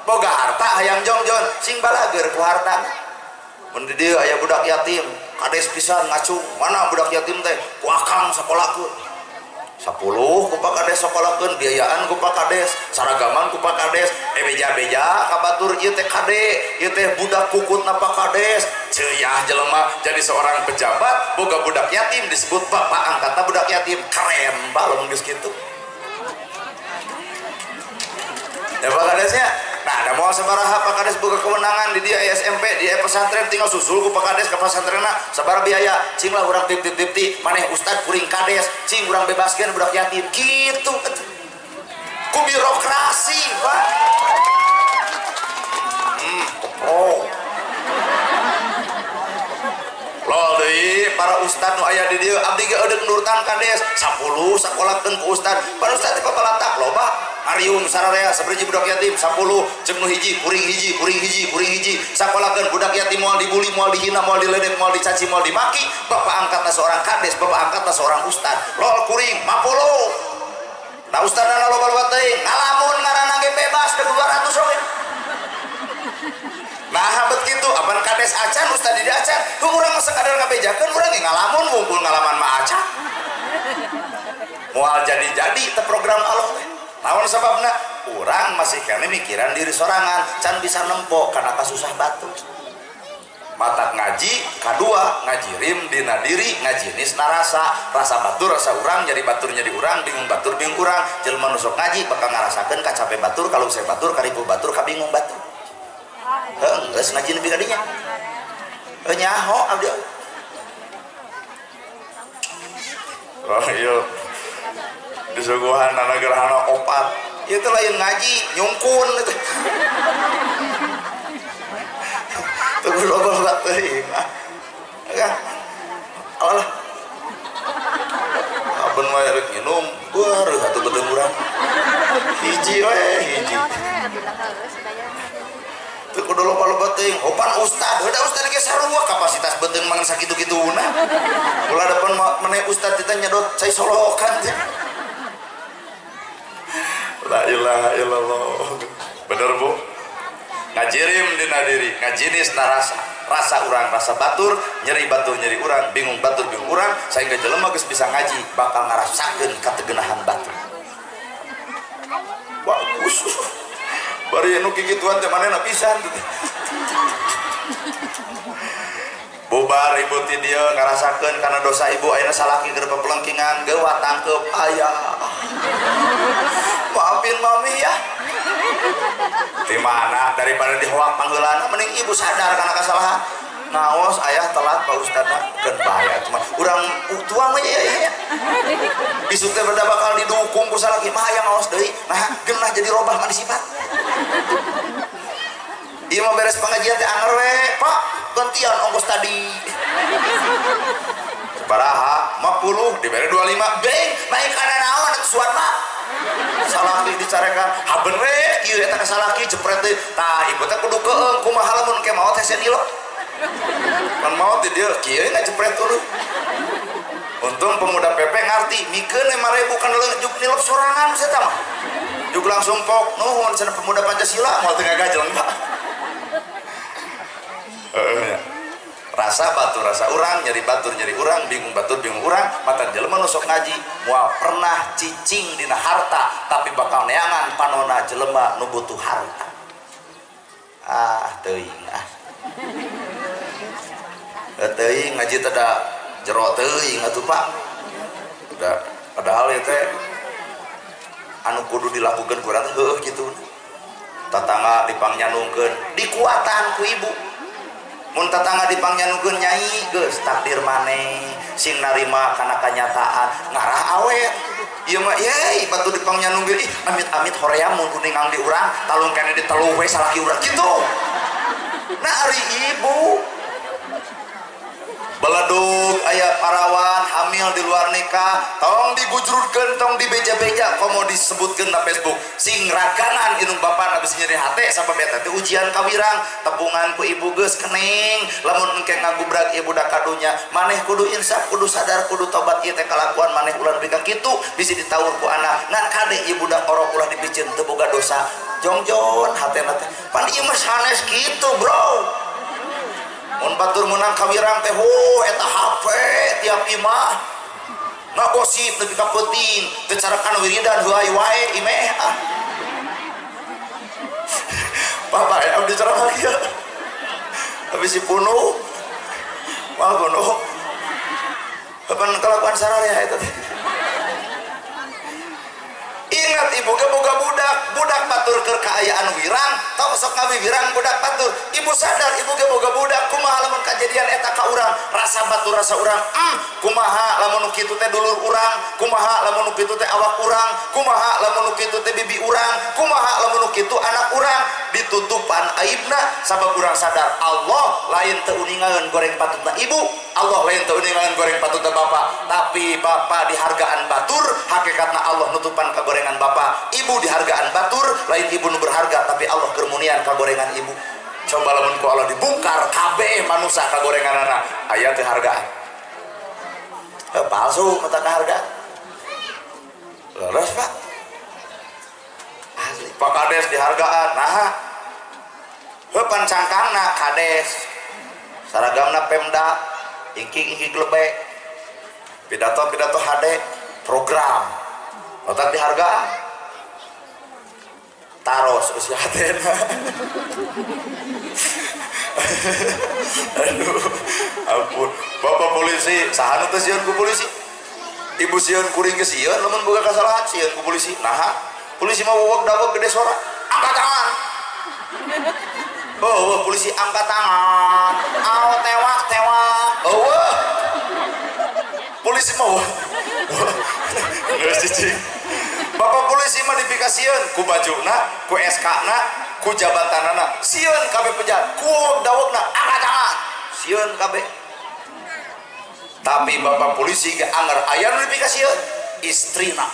boga harta hayang jongjon sing balager ku harta. Mun di dieu aya budak yatim kades pisan ngacung, mana budak yatim teh ku akang sakolakeun 10 ku Pak Kades sakolakeun, biayaan ku Pak Kades, saragaman ku Pak Kades, beja-beja ka batur ieu teh kade, ieu teh budak kukutna Pak Kades. Ceuah jelema jadi seorang pejabat boga budak yatim disebut bapak angkatna budak yatim, keren ba lamun geus kitu. Ya Pak Kadesnya. Nah, ada mau sabaraha Pak Kades boga kewenangan di dia SMP, di pesantren tinggal susul ku Pak Kades ke pesantrenna sabaraha biaya, cing lah urang tip-tip-tip maneh ustad kuring kades, cing urang bebaskeun budak yatim kitu. Ku birokrasi, Pak. Oh. Lol deui para ustad nu aya di dieu abdi ge eudeuk nurutan kades 10 sakolakeun ku ustad. Para ustad teh papalatak loba. Arium sararea sabriji budak yatim 10 jeung nu hiji kuring hiji kuring hiji kuring hiji sakolakeun budak yatim moal dibully moal dihina moal diledek moal dicaci moal dimaki, bapak angkatna seorang kades, bapak angkatna seorang ustad. Lol kuring mapolo. Nah ustadna loba-loba teuing ngalamun ngaranna ge bebas ke 200 oge. Nah bet kitu apan kades acan ustad di acan, heuh urang mah sakadar ngabejakeun urang ge ngalamun wungkul ngalaman mah acan. Moal jadi-jadi teh program Allah teh. Naon sababna? Urang masih kene mikiran diri sorangan, can bisa nempo karena kasusah batu. Matak ngaji, kadua ngajirim dina diri, ngajinis narasa, rasa batur rasa urang, jadi batur jadi urang, bingung batur bingung urang. Jelema nu sok ngaji bakal ngarasakeun kacape batur, kalau saya batur, karibu batur, kabingung batur. Heuh, geus ngaji nepi ka dinya. Heuh nyaho abdi. Oh iya. Disuguhan anak gerhana opat itu lain ngaji nyungkun itu tunggu loba-loba teuing ah alah aben wae rek nginum beureut atuh beuteung urang hiji we hiji teu kudu loba-loba teuing opan ustad heuda ustad ge sarua kapasitas beuteung mangan sakitu-kituna ulah depan maneh ustad teh nyedot cai solokan teh. La ilaha illallah. Bener bu? Ngajirim dina diri, ngajinis narasa, rasa urang rasa batur, nyeri batur nyeri urang, bingung batur bingung urang, sehingga jelema geus bisa ngaji bakal ngarasakeun kategenahan batur. Bagus. Bari nu kikituan teh manehna pisan. Bubar ibu ti dieu ngarasakeun kana dosa ibu ayeuna salaki keur pepelengkingan geuwat tangkeup ayah. Maafin mami ya. Di mana daripada dihoak pangheulana mending ibu sadar kana kasalahan. Ngaos ayah telat Pak Ustadna keun bae atuh mah. Urang tuang we ya ya. Isuk teh beda bakal didukung ku salaki mah hayang ngaos deui. Nah, geunah jadi robah mah sifat. Ieu mah beres pengajian teh anger we, Pak, gantian ongkos tadi. Sabaraha? 50 dibere 25. Beng, naik kana naon atuh suat mah. Salaki dicarekan, haben we kieu eta ka salaki jepret deui. Tah ibu teh kudu keung kumaha lamun ke maot hese nilo. Pan maot di dieu kieu ngajepret dulu. Untung pemuda PP ngarti, mikeun 5.000 kana juk nilep sorangan saya mah. Juk langsung pok nuhun cenah pemuda Pancasila moal teu ngagajeleng Pak. Rasa batur rasa urang, nyeri batur nyeri urang, bingung batur bingung urang, matan jelema nu sok ngaji moal pernah cicing dina harta tapi bakal neangan panona jelema nu butuh harta. Ah teuing ah. Teuing ngaji teh da jero teuing atuh Pak. Da padahal ieu teh anu kudu dilakukeun ku urang teh heueuh kitu. Tatangga dipangnyanungkeun, dikuatan ku ibu. Mun tatangga dipangnyanungkeun nyai geus takdir maneh sing narima kana kanyataan ngarah awet. Ieu mah yeuh batu dipangnyanungkeun ih amit-amit hoream mun kuningang di urang talung keneh diteluh we salaki urang kitu. Nah ari ibu beledug aya parawan hamil di luar nikah tong digujurkeun tong dibeja-beja komo disebutkeun na Facebook sing ragangan inung bapak abis nyeri hate sampai eta teh ujian kawirang tebungan ku ibu geus kening lamun engke ngagubrag ieu budak kadunya maneh kudu insaf kudu sadar kudu tobat ieu teh kalakuan maneh ulah nepi ka kitu bisi ditaur ku anak ngan kade ieu budak orok ulah dipiceun teu boga dosa jongjon hatena teh pan ieu mah sanes kitu bro. Mun batur menang kawirang teh ho eta HP tiap imah ngagosip nepi ka peuting teu carakan wiridan heuay wae imeh ah. Bapak abdi ceramah kieu. Habis si punuh moal punuh. Kapan kalakuan sararea eta teh. Ingat ibu ge boga budak, budak batur keur kaayaan wirang, tong sok ngawiwirang budak batur. Ibu sadar ibu ge boga budak, kumaha lamun kajadian eta ka urang, rasa batur rasa urang, kumaha lamun nu kitu teh dulur urang, kumaha lamun nu kitu teh awak urang, kumaha lamun nu kitu teh bibi urang, kumaha lamun nu kitu anak urang, ditutupan aibna sabab urang sadar Allah lain teu uningaeun goreng patutna ibu, Allah lain teu uningaeun goreng patutna bapak, tapi bapak dihargaan batur, hakikatna Allah nutupan kagorengan bapak, ibu dihargaan batur, lain ibu nu berharga tapi Allah kermunian kagorengan ibu. Coba lamun ku Allah dibongkar kabeh manusia kagorenganana aya teu hargaan. Palsu mata kahargaan. Leres Pak. Asli Pak Kades dihargaan. Nah. Heuh pan cangkangna Kades. Saragamna Pemda, ingking-ingking lebek. Pidato-pidato HD program. Otak dihargaan. Taros usia hatena. Aduh, ampun. Bapak polisi, saha nu teu sieun ku polisi? Ibu sieun kuring ge sieun lamun boga kasalahan sieun ku polisi. Naha? Polisi mah wowok daweg gede suara. Angkat tangan. Oh, polisi angkat tangan. Aw tewak tewak. Oh. Polisi mah geus cicing. Bapak polisi mah dipikasieun ku bajuna, ku SK-na, ku jabatanana. Sieun kabeh penjahat, ku dawegna angkat tangan. Sieun kabeh. Tapi bapak polisi ge anger aya nu dipikasieun, istrina.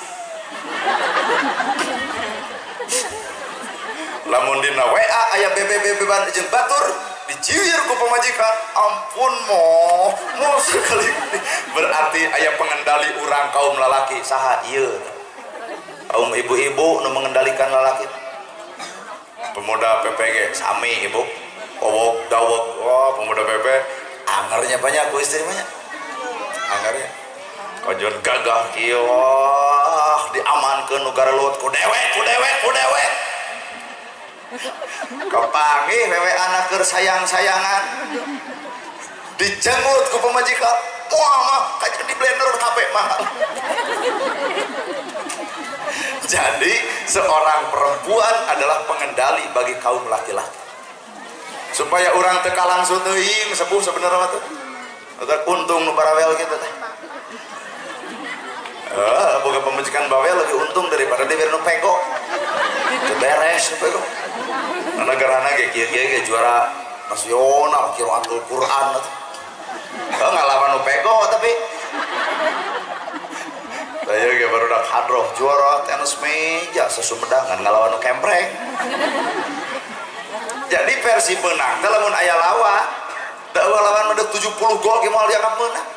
Lamun dina WA aya BBB-ban jeung batur diciwir ku pamajikan, ampun moh, moh sekali. Berarti aya pengendali urang kaum lalaki saha ieu. Kaum ibu-ibu nu mengendalikan lalaki. Pemuda PPG sami ibu, kowok daweg, wah pemuda PP angernya banyak ku istri banyak. Angernya kojon gagah kieu, wah diamankeun nu garelut ku dewek, ku dewek, ku dewek. Kepanggih wewe anak keur sayang-sayangan. Dijenggut ku pamajikan. Wah mah kayak di blender HP mah. Jadi seorang perempuan adalah pengendali bagi kaum laki-laki. Supaya orang teka langsung teuing sepuh sebenarnya mah teh. Untung nu barawel kitu teh. Boga pamajikan bawel lebih untung daripada diberi nu pego. Teu beres nu pego. Negarana ge kieu-kieu ge juara nasional qiraatul Quran atuh. Ngalaman nu pego tapi saya ge barudak hadroh juara tenis meja sasumedangan ngalawan nu kempreng. Jadi versi menang teh lamun aya lawan, da eueuh lawan mah 70 gol ge moal dianggap meunang.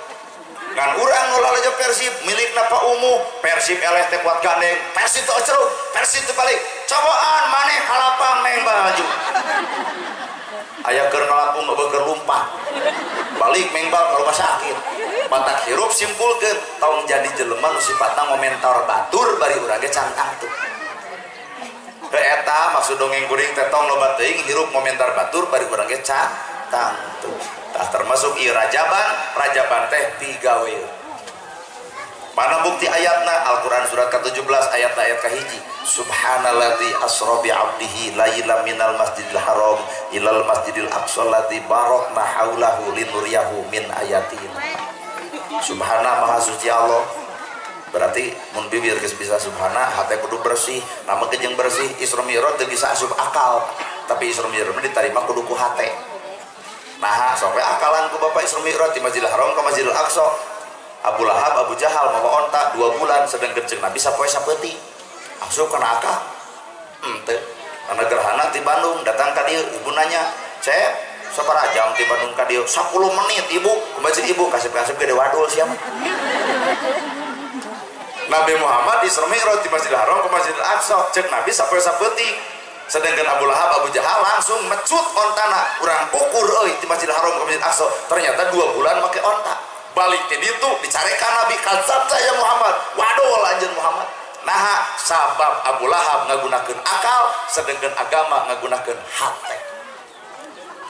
Ngan urang nu lalajo Persib milikna Pak Umuh, Persib eleh teh kuat gandeng, Persib teu ceruk, Persib teu balik. Cobaan maneh ka lapang meng baju. Aya keur ngalapung eueuh keur lumpat. Balik mengbal ka rumah sakit. Matak hirup simpulkeun tong jadi jelema nu sifatna ngomentar batur bari urang ge can tangtu. Eta maksud dongeng kuring teh tong loba teuing hirup ngomentar batur bari urang ge can tangtu. Tah termasuk ieu rajaban, rajaban teh pigawe. Mana bukti ayatna? Al-Qur'an surat ke-17 ayat ayat ke-1. Subhanalladzi asra bi 'abdihi lailan minal masjidil haram ilal masjidil aqsa alladzi barakna haulahu linuriyahu min ayatina. Subhana maha suci Allah. Berarti mun bibir geus bisa subhana, hate kudu bersih, nama jeung bersih. Isra Mi'raj teu bisa asup akal, tapi Isra Mi'raj diterima kudu ku hate. Nah, sampai akalan ku Bapak Isra Mi'raj di Masjidil Haram ke Masjidil Aqsa. Abu Lahab, Abu Jahal mawa onta 2 bulan sedangkan jeung Nabi sapoe sapeuting. Asup kana akal. Henteu. Karena gerhana ti Bandung datang ka dieu, ibu nanya, "Cep, sabaraha jam ti Bandung ka dieu?" 10 menit, Ibu. Ke masjid ibu kasep-kasep gede wadul siapa. Nabi Muhammad Isra Mi'raj di Masjidil Haram ke Masjidil Aqsa, cek Nabi sapoe sapeuting. Sedangkan Abu Lahab, Abu Jahal langsung mecut ontana, urang ukur euy di Masjidil Haram ke Masjidil Aqsa. Ternyata 2 bulan make onta. Balik ti ditu dicarekan Nabi, kadzabta ya Muhammad. Wadul anjeun Muhammad. Naha sabab Abu Lahab ngagunakeun akal, sedangkan agama ngagunakeun hate.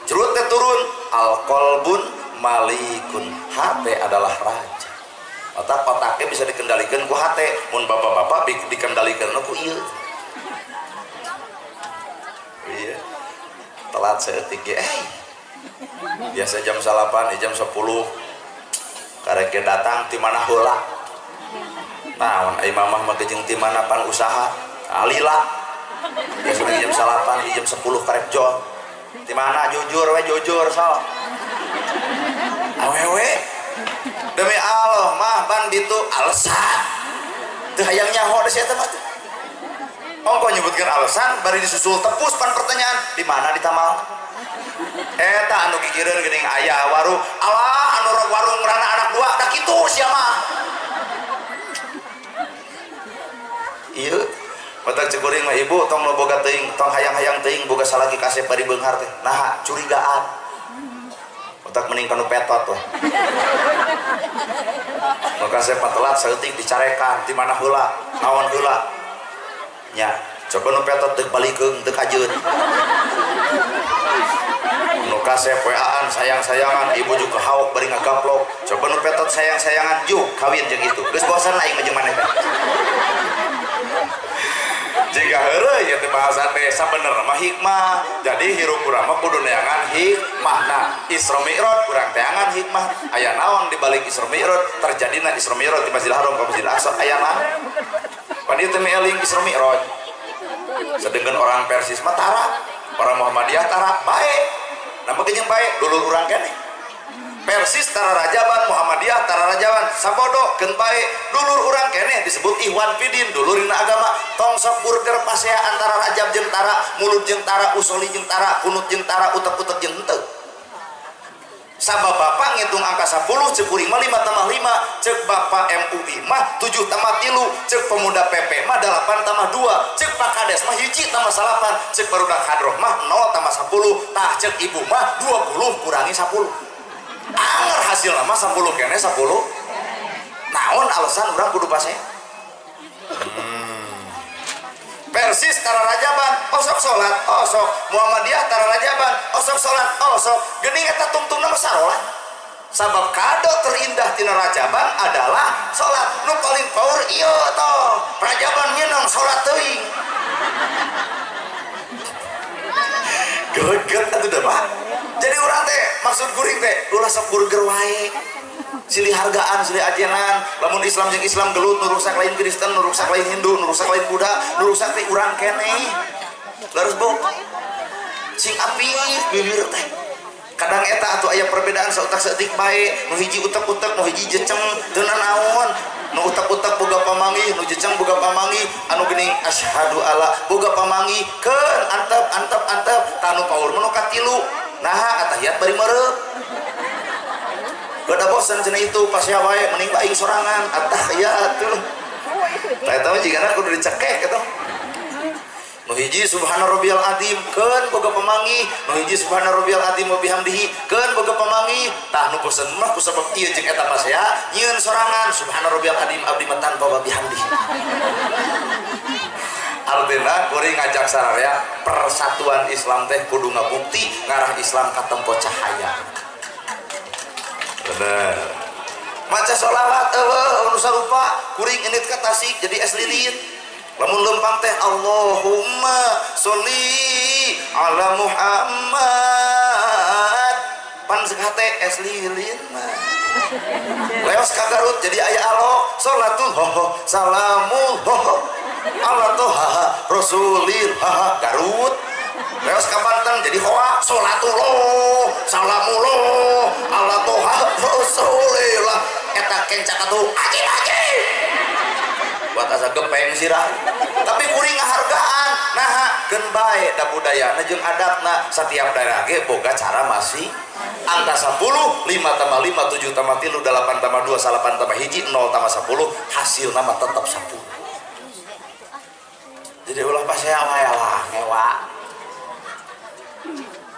Cerut teh turun, al-qalbun malikun. Hate adalah raja. Otak otaknya bisa dikendalikan ku hate, mun bapak-bapak dikendalikan ku ieu. Iya. Telat saeutik ge. Biasa jam 8, jam 10. Karek datang ti mana heula. Naon ai mamah mah jeung ti mana pan usaha. Alila. Biasa jam 8, jam 10 karek jol. Ti mana jujur we jujur sok. Awewe. Demi Allah mah ban ditu alasan. Teu hayang nyaho da sia teh mah. Ongko nyebutkeun alasan bari disusul tepus pan pertanyaan di mana ditamal. Eta anu gigireun geuning aya warung, alah anu rok warung rana anak dua da kitu sia mah. Ieu batak cek kuring mah ibu tong lo boga teuing, tong hayang-hayang teuing boga salaki kasep bari beunghar teh. Naha curigaan. Otak mending kanu petot lah. Maka saya telat saeutik dicarekan di mana heula, naon heula. Nya, coba nu petot teu balikeun teu kajeun. Nu kasep WA-an sayang-sayangan, ibu juga hauk bari ngagaplok. Coba nu petot sayang-sayangan juk kawin jeung itu. Geus bosan aing mah jeung maneh. Jika heureuy ieu teh bahasa teh sabenerna mah hikmah. Jadi hirup urang mah kudu neangan hikmah. Nah, Isra Mi'raj urang teangan hikmah. Aya naon di balik Isra Mi'raj? Terjadina Isra Mi'raj di Masjidil Haram ka Masjidil Aqsa aya naon? Pan ieu teh mieling Isra Mi'raj. Sedangkan orang Persis mah tara, orang Muhammadiyah tara, bae. Nah, mah jeung bae dulur urang keneh. Persis tara rajaban, Muhammadiyah tara rajaban, sabodo keun bae dulur urang keneh disebut Ikhwan Fidin, dulur dina agama. Tong sok burger pasea antara rajab jeung tara, mulud jeung tara, usoli jeung tara, kunut jeung tara, utek-utek jeung henteu. Sabab bapak ngitung angka 10, cek kuring mah 5 tambah 5, cek bapak MUI mah 7 tambah 3, cek pemuda PP mah 8 tambah 2, cek Pak Kades mah 1 tambah 8, cek barudak hadroh mah 0 tambah 10, tah cek ibu mah 20 kurangi 10. Anger hasilna mah 10 kene 10. Naon alasan urang kudu pasea? Persis tara rajaban osok salat osok, Muhammadiyah tara rajaban osok salat osok. Geuning eta tungtungna mah sarolat. Sabab kado terindah tina rajaban adalah salat. Nu paling power ieu toh, rajaban minang salat teuing. Greget atuh da Pak. Jadi urang teh maksud kuring teh ulah sok burger wae. Silih hargaan, silih ajenan. Lamun Islam jeung Islam gelut, nu rusak lain Kristen, nu rusak lain Hindu, nu rusak lain Buddha, nu rusak teh urang keneh. Leres bu. Sing api bibir teh. Kadang eta atuh aya perbedaan sautak saeutik bae, nu hiji utek-utek, nu hiji jeceng, teu nanaon. Nu utek-utek boga pamanggih, nu jeceng boga pamanggih, anu geuning asyhadu alla boga pamanggih, keun antep antep antep, tah nu paur mah nu katilu. Naha atahiyat bari mereup. Gak bosan cenah itu pasea wae mending aing sorangan atahiyat tuh. Tah eta mah jigana kudu dicekek eta. Nu hiji subhana rabbiyal azim keun boga pamanggih, nu hiji subhana rabbiyal azim wa bihamdihi keun boga pamanggih. Tah nu bosen mah kusabab ieu jeung eta pasea nyieun sorangan subhana rabbiyal azim abdi mah tanpa wa bihamdihi. Artina kuring ngajak sararea persatuan Islam teh kudu ngabukti ngarah Islam ka tempo cahaya. Bener. Maca sholawat eueuh anu sarupa kuring indit ka Tasik jadi es lilin. Lamun lempang teh Allahumma sholli ala Muhammad. Pan hate es lilin mah. Leos ka Garut jadi aya alok sholatul ho salamul ho ala toha rasulil ha Garut. Leos ka Banten jadi hoa sholatullah salamullah ala toha rasulillah. Eta kencak atuh aji-aji buat asa gepeng sirah. Tapi kuring ngahargaan naha keun bae da budayana jeung adatna setiap daerah ge boga cara masing. Angka 10, 5 tambah 5, 7 tambah 3, 8 tambah 2, 8 tambah 1, 0 tambah 10, hasilna mah tetep 10. Jadi ulah pasea wae lah ngewa.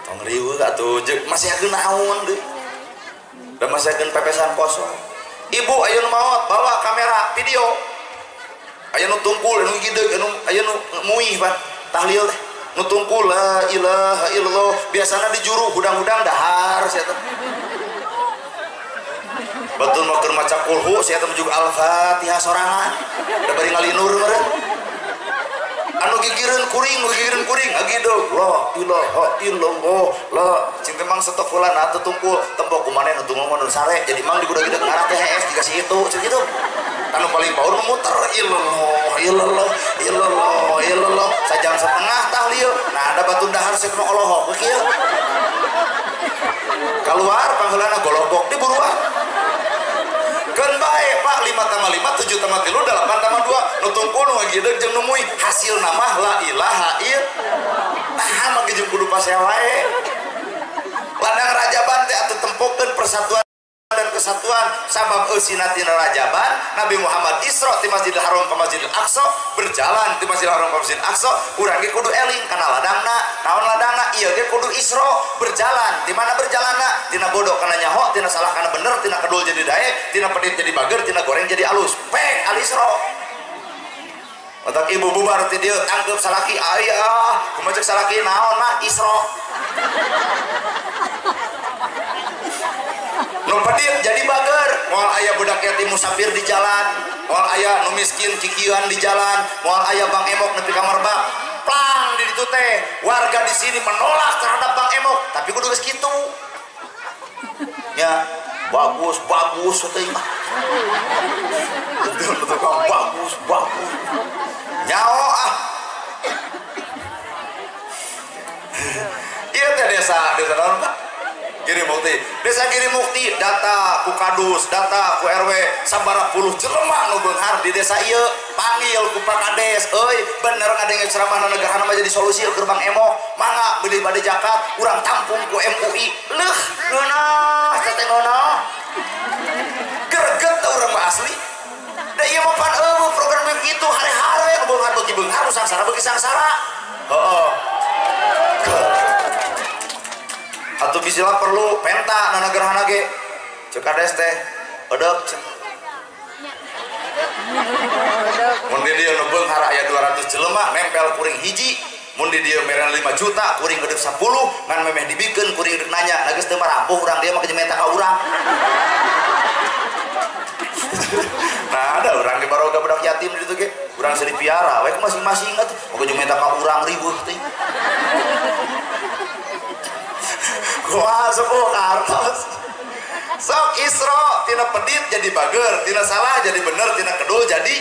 Tong riweuh atuh jeung masih naon deui. Da masihkeun pepesan kosong. Ibu aya nu maot bawa kamera video. Aya nu tungkul, anu gideug, anu aya nu muih pan tahlil teh. Nu tungkul la ilaha illallah biasana di juru hudang-hudang dahar sia teh. Batur mah keur maca kulhu sia teh juga Al-Fatihah sorangan. Da bari ngalinur meureun. Anu gigireun kuring, nu gigireun kuring ngagideug la ilaha illallah la cing teh mang setokulan atuh tungkul tempo kumaneh nu tunggu mah nu sare jadi mang digudag-gideg ngarah teh hees dikasih itu cing kitu. Anu paling paur memuter illallah illallah illallah illallah sajam setengah tahlil. Nah ada batu dahar sia mah olohok kieu. Keluar pangheulana golobok diburuan. Keun bae Pak 5 tambah 5 7 tambah 3 8 tambah 2 nu tungkul nu ngagideg jeung nu muih hasilna mah la ilaha illallah. Nah mah jeung kudu pasea wae. Ladang rajaban teh atuh tempokeun persatuan dan kesatuan sabab eusina tina rajaban Nabi Muhammad Isra ti Masjidil Haram ke Masjidil Aqsa berjalan ti Masjidil Haram ke Masjidil Aqsa urang ge kudu eling kana ladangna naon ladangna ieu ge kudu Isra berjalan di mana berjalanna tina bodoh kana nyaho tina salah kana bener tina kedul jadi daek tina pedit jadi bager tina goreng jadi alus pek al Isra. Matak ibu bubar ti dieu tangkeup salaki ayah kumaha cek salaki naon mah Isra. Nu pedit jadi bager, moal aya budak yatim musafir di jalan, moal aya nu miskin kikieuan di jalan, moal aya Bang Emok nepi ka merbak. Plang di ditu teh, warga di sini menolak terhadap Bang Emok, tapi kudu geus kitu. Ya, bagus bagus teh mah. Bagus bagus. Nyaho ah. Ieu teh desa, desa naon Pak? Giri Mukti, desa Giri Mukti data ku kadus, data ku RW sabaraha puluh jelema nu beunghar di desa ieu panggil ku Pak Kades, euy bener ngadenge ceramah negara mah jadi solusi keur Bang Emok, mangga beli bade zakat urang tampung ku MUI, leuh ngeunah teh ngeunah. Greget teh urang mah asli. Da ieu mah pan eueuh program kitu hare-hare nu beunghar beuki beunghar nu sangsara beuki sangsara. Heeh. Atau bisilah perlu penta nana gerhana ge cek kades teh edep mun di dieu nu beunghar aya 200 jelema jelema nempel kuring hiji mun di dieu merena 5 juta kuring gedeg 10 ngan memeh dibikeun kuring dek nanya da geus teu marampuh urang dia mah menta ka urang. Nah ada urang di baroga budak yatim di ditu ge urang seri piara we masing-masing atuh moga jeung menta ka urang ribuh teh. Kumaha sepuh kartos. Sok Isra tina pedit jadi bager, tina salah jadi bener, tina kedul jadi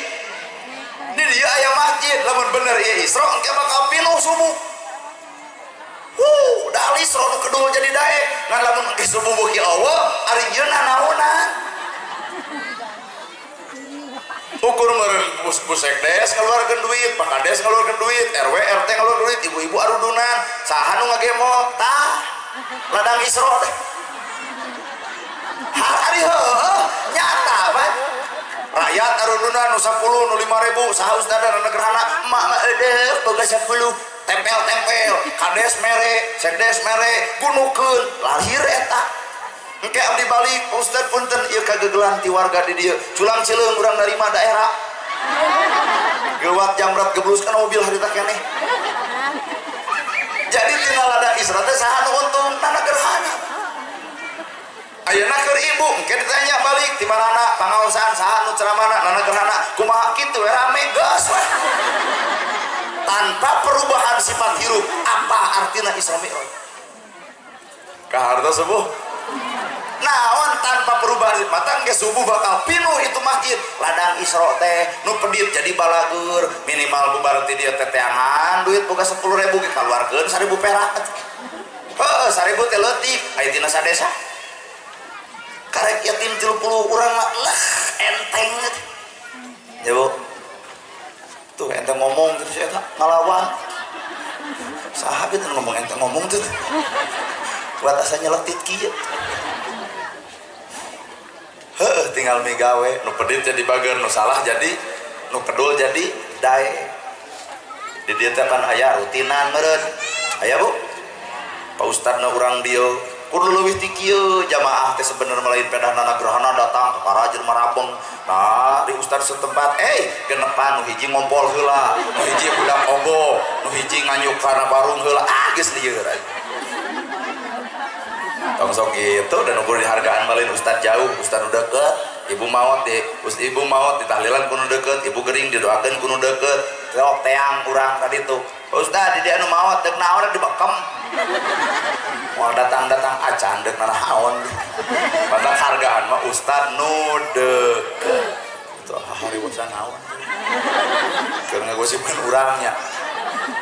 ini dia aya masjid lamun bener ieu Isra engke bakal pinuh subuh. Dal Isra nu kedul jadi daek ngan lamun engke subuh beuki eueuh ari ieu nanaonan. Ukur meureun busekdes ngaluarkeun duit, Pak Kades ngaluarkeun duit, RW RT ngaluarkeun duit, ibu-ibu arudunan, saha nu ngagemo tah ladang Isra teh. Hari heueuh nyata pan. Rakyat arudunan nu 10 nu 5000 saha ustadna nu gerhana emak mah eudeuh boga 10 tempel-tempel kades mere sekdes mere gunukeun lahir eta engke abdi balik Pak Ustad punten ieu kagegelan ti warga di dieu culang cileung urang narima daerah gewat jamrat geblus kana mobil harita keneh jadi tina ladang Isra teh saha nu untung tanda gerhana. Ayeuna keur ibu engke ditanya balik ti marana pangaosan saha nu ceramahna nana gerhana kumaha kitu we rame geus we. Tanpa perubahan sifat hirup apa artina Isra Mi'raj? Kahartos subuh. Naon tanpa perubahan sifat mata engke subuh bakal pinuh itu masjid ladang Isra teh nu pedit jadi balagur minimal bubar ti dieu teteangan duit boga 10.000 ge kaluarkeun 1.000 perak. Heuh 1.000 teh leutik aya tina sadesa. Karek yatim 30 urang mah lah enteng ya bu tuh enteng ngomong terus eta ngalawan saha gitu ngomong enteng ngomong tuh buat asa nyeletit kieu heuh tinggal migawe nu pedit jadi bager nu salah jadi nu kedul jadi dae di dieu teh kan aya rutinan meureun aya bu Pak Ustadna urang dieu kudu leuwih ti kieu jamaah teh sebenarnya lain pedahnana gerhana datang ke parajur marabeng nah di ustad setempat genepan nu hiji ngompol heula nu hiji budak ogo nu hiji nganyuk kana barung heula ah geus lieur tong sok kitu dan ukur dihargaan malin ustad jauh ustad nu deukeut ibu maot di ibu maot ditahlilan ku nu deukeut ibu gering didoakeun ku nu deukeut sok teang urang tadi tuh ustad di dieu anu maot deuk naon dibekem mau datang-datang acan dek nanaon mata hargaan mah ustad nu deukeut itu hari bosan naon keur ngagosipan urangnya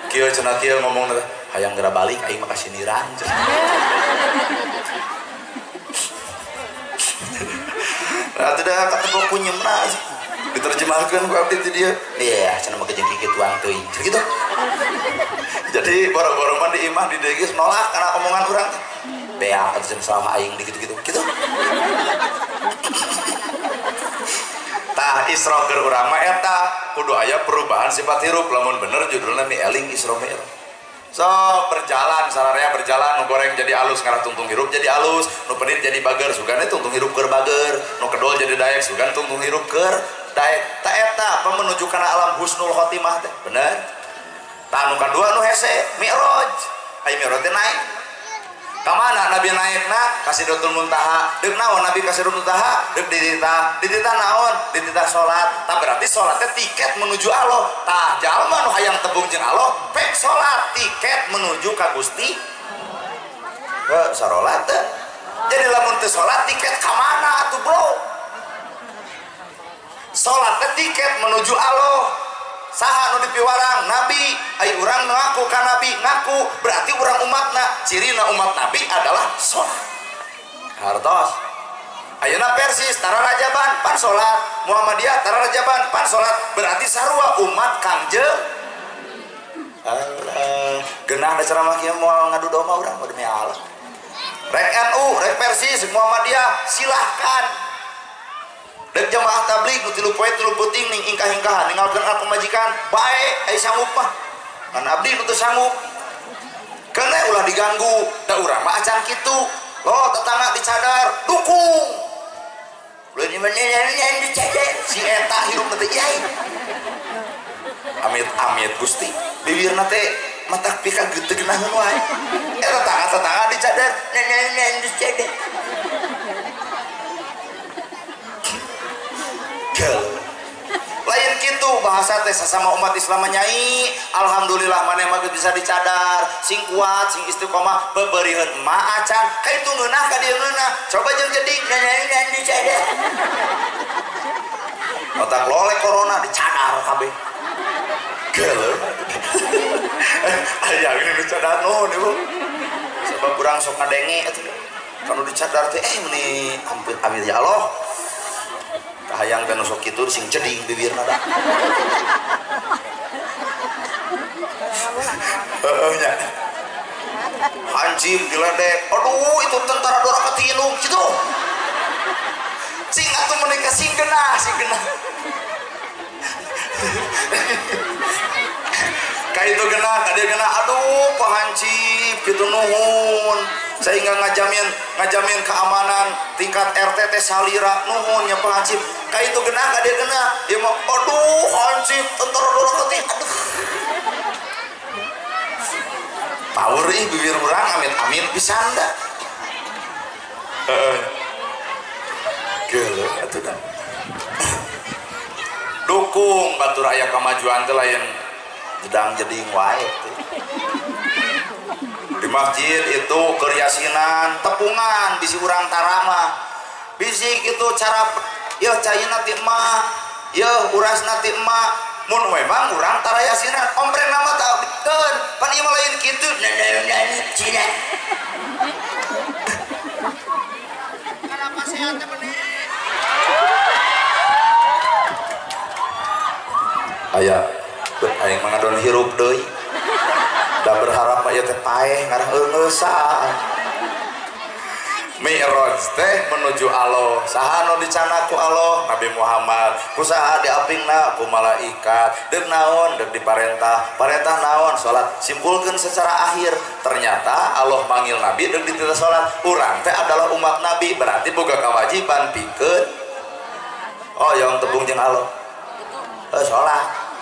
kieu cenah kieu ngomong hayang geura balik aing mah kasiniran nah tidak katepok kunyemna diterjemahkeun ku abdi ti dieu iya cenah mah jeung kikituan teuing gitu. Jadi boro-boro mah di imah di dieu geus nolak kana omongan urang beak atuh cenah salah aing di gitu-gitu gitu. Tah Isra keur urang mah eta kudu aya perubahan sifat hirup lamun bener judulna mi eling Isra Mi'raj. So berjalan sararea berjalan nu goreng jadi alus ngarah tungtung hirup jadi alus nu pedit jadi bager sugane tungtung hirup keur bager nu kedol jadi daek sugan tungtung hirup keur daek ta eta apa menuju kana alam husnul khotimah teh bener. Tah nu kadua nu hese Mi'raj ai Mi'raj teh naik ka mana Nabi naikna ka Sidratul Muntaha deuk naon Nabi ka Sidratul Muntaha deuk dititah dititah naon dititah salat tah berarti salat teh tiket menuju Allah tah jalma nu hayang tebung jeung Allah pek salat tiket menuju ka Gusti heuh sarolat teh jadi lamun teu salat tiket ka mana atuh bro salat teh tiket menuju Allah saha nu dipiwarang nabi ai urang ngaku ka nabi ngaku berarti urang umatna cirina umat nabi adalah salat hartos ayeuna Persis tara rajaban pan salat Muhammadiyah tara rajaban pan salat berarti sarua umat Kangjeng Allah geunah da ceramah kieu moal ngadu domba urang demi Allah rek NU rek Persis Muhammadiyah silahkan. Dek jamaah tabligh nu 3 poe 3 peuting ning ingkah-ingkahan ninggalkeun ka pamajikan bae ai sanggup mah kan abdi nu teu sanggup keun ulah diganggu da urang mah acan kitu lo tetangga dicadar dukung si eta hirup teh yai. Amit-amit Gusti bibirna teh matak pika geuteug naheun wae. Eta tetangga-tetangga dicadar, nenek dicadar. Gel. Lain kitu bahasa teh sasama umat Islam nyai, alhamdulillah maneh mah geus bisa dicadar, sing kuat, sing istiqomah, beberieun emak acan, ka itu ngeunah ka dieu ngeunah. Coba jeung jadi nenek dicadar. Otak lolek corona dicadar kabeh. Gel. Aya gini dicadar nuhun ibu. Sebab urang sok ngadenge atuh. Kanu dicadar teh meuni ampun amin ya Allah. Kahayang teh nu sok kitu sing ceding bibirna da. Heeh nya. Hancib diledek. Aduh itu tentara dora ketinung kitu. Cing atuh meuni ka sing genah, sing genah. Ka itu genah, ka dieu genah. Aduh Pak Hancib kitu nuhun. Sehingga ngajamin keamanan tingkat RT teh salira nuhun nya Pak Hancib. Ka itu genah, ka dieu genah. Ieu mah aduh Hancib tentara dora ketik. Aduh. Power ih bibir urang amit-amit pisan da. Heeh. Geuleuh atuh da. Dukung batur aya kamajuan teh lain jedang jeding wae teh. Di masjid itu keur yasinan tepungan bisi urang tarama. Bisi kitu cara yeuh caina ti emak, yeuh urasna ti emak. Mun memang urang tara yasinan, ompreng nama tak abdikeun. Pan ieu mah lain kitu. Cina. Kalapa sehat teh bener. Aya aing mah ngadon hirup deui. Da berharap mah ieu teh paeh ngarah eungeusan. Mi'raj teh menuju Allah. Saha nu dicana ku Allah? Nabi Muhammad. Ku saha diapingna? Ku malaikat. Deuk naon? Deuk diparentah. Parentah naon? Salat. Simpulkeun secara akhir. Ternyata Allah manggil Nabi deuk dititah salat. Urang teh adalah umat Nabi, berarti boga kewajiban pikeun. Oh, yang tepung jeung Allah. Salat.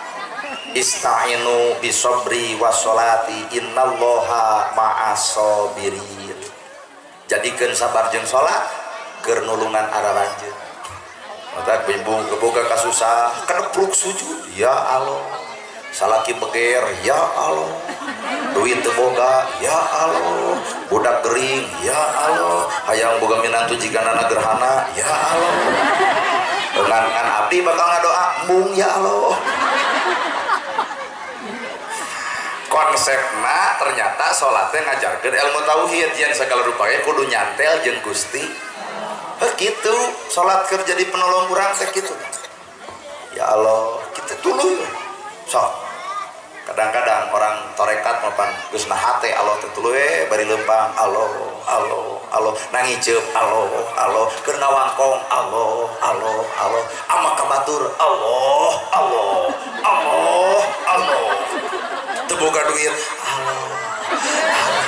Ista'inu bisobri wassolati innallaha ma'as sabirin. Jadikeun sabar jeung salat keur nulungan araranjeun. Mata boga kasusah kenepruk sujud ya Allah. Salaki beger ya Allah. Duit teu boga ya Allah. Budak gering ya Allah. Hayang boga minantu jigana gerhana ya Allah. Ngan abdi bakal ngadoa embung ya Allah. Konsepna ternyata sholatnya ngajarkeun ilmu tauhid yang segala rupanya kudu nyantel jeung Gusti. Heh kitu salat keur jadi penolong urang teh kitu. Ya Allah, kitu tuluy. Sok. Kadang-kadang orang torekat mapan geus na hate Allah teh tuluy bari leumpang Allah, Allah, Allah, nangiceup Allah, Allah, keur ngawangkong Allah, Allah, Allah, ama ka batur Allah, Allah, Allah, Allah. Teu boga duit Allah, Allah.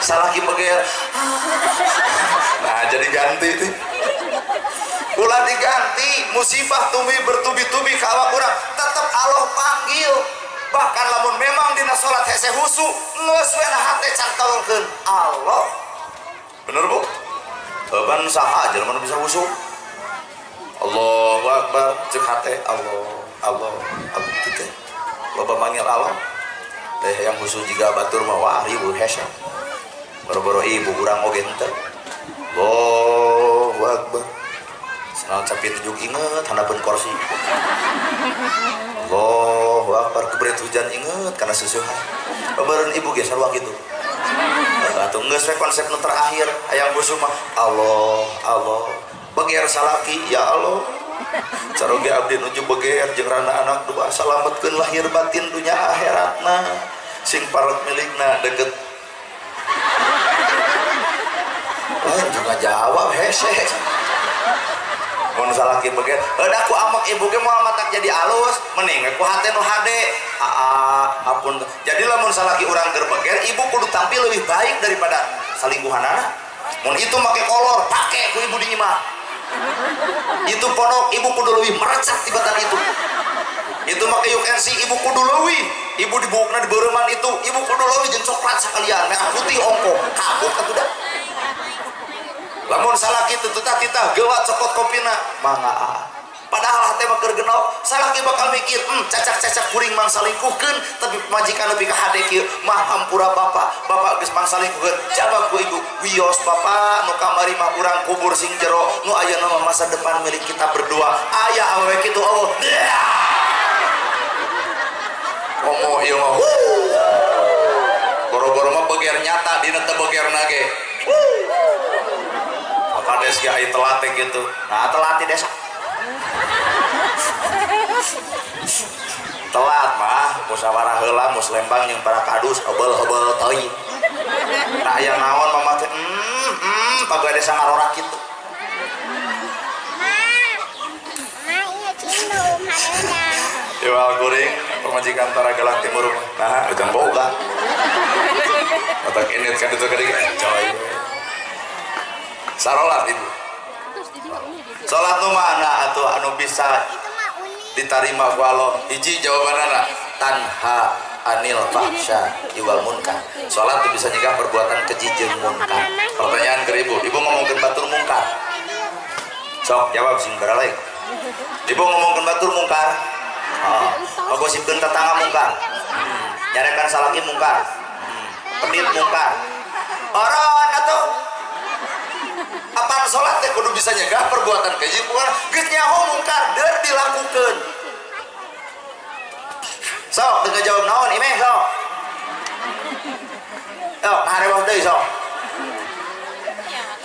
Salaki beger. Nah jadi ganti tuh. Ulah diganti musibah tumi bertubi-tubi ka awak urang tetep Allah panggil. Bahkan lamun memang dina salat hese husu geus we na hate cantolkeun Allah. Bener Bu? Ban saha jelema nu bisa husu? Allahu Akbar ceuk hate Allah, Allah, Allah kitu. Loba manggil Allah. Teh yang husu jiga batur mah wah ribu hese. Boro-boro ibu urang oge henteu. Allahu Akbar. Senang capit tujuk inget handapeun kursi. Allahu Akbar kebret hujan inget karena susuhan. Babareun ibu ge sarua kitu. Atuh geus we konsep nu terakhir hayang husu mah Allah, Allah. Beger salaki ya Allah. Caroge abdi nuju beger jeung rana anak dua salametkeun lahir batin dunya akhiratna. Sing parek milikna deket. Lain juga jawab hese. Mun salaki beger, heuh ku amak ibu ge moal matak jadi alus, mending ku hate nu hade. Aa, ampun. Jadi lamun salaki urang keur beger, ibu kudu tampil lebih baik daripada salingkuhanana. Mun itu make kolor, pake ku ibu di imah. Itu pondok ibu kudu lebih merecet tibatan itu. Itu mah you can see ibu kudu leuwih. Ibu dibuukna di beureman itu, ibu kudu leuwih jeung coklat sakalian, merah putih ongko. Kabuk atuh da. Lamun salaki teu titah gewa cokot kopina, mangga. Padahal hate mah keur genok, salaki bakal mikir, cacak-cacak kuring mang salingkuhkeun, tapi pamajikan lebih ka hade kieu, mah hampura bapak, bapak geus mang salingkuhkeun. Jawab ku ibu, wios bapak, nu kamari mah urang kubur sing jero, nu ayeuna mah masa depan milik kita berdua. Aya awewe kitu eueuh. Komo ieu mah. Boro-boro mah beger nyata dina teu begerna ge. Kades ge aya telat teh kitu. Nah, telat di desa. Telat mah musyawarah heula muslembang jeung para kadus obel-obel teuing. Tah aya naon mama teh pagawe desa ngarorak kitu. Ma, ieu cindum hareudang. Iwal kuring pamajikan para galak timur. Nah, ujang boga. Otak ini kan itu kali coy. Sarolat ibu. Salat nu mana atuh anu bisa diterima ku Allah? Hiji jawabanana tanha anil fahsya wal munkar. Salat teu bisa nyegah perbuatan keji jeung munkar. Pertanyaan ke ibu, ibu ngomongkeun batur mungkar. Sok jawab sing baralek. Ibu ngomongkeun batur mungkar. Oh, ngagosipkeun tetangga mungkar. Nyarekan salaki mungkar. Pedit mungkar. Oron atuh apaan sholat teh kudu bisa nyegah perbuatan keji mungkar, geus nyaho mungkar deur dilakukeun. Sok teu ngajawab naon imeh sok. Sok harewos deui sok.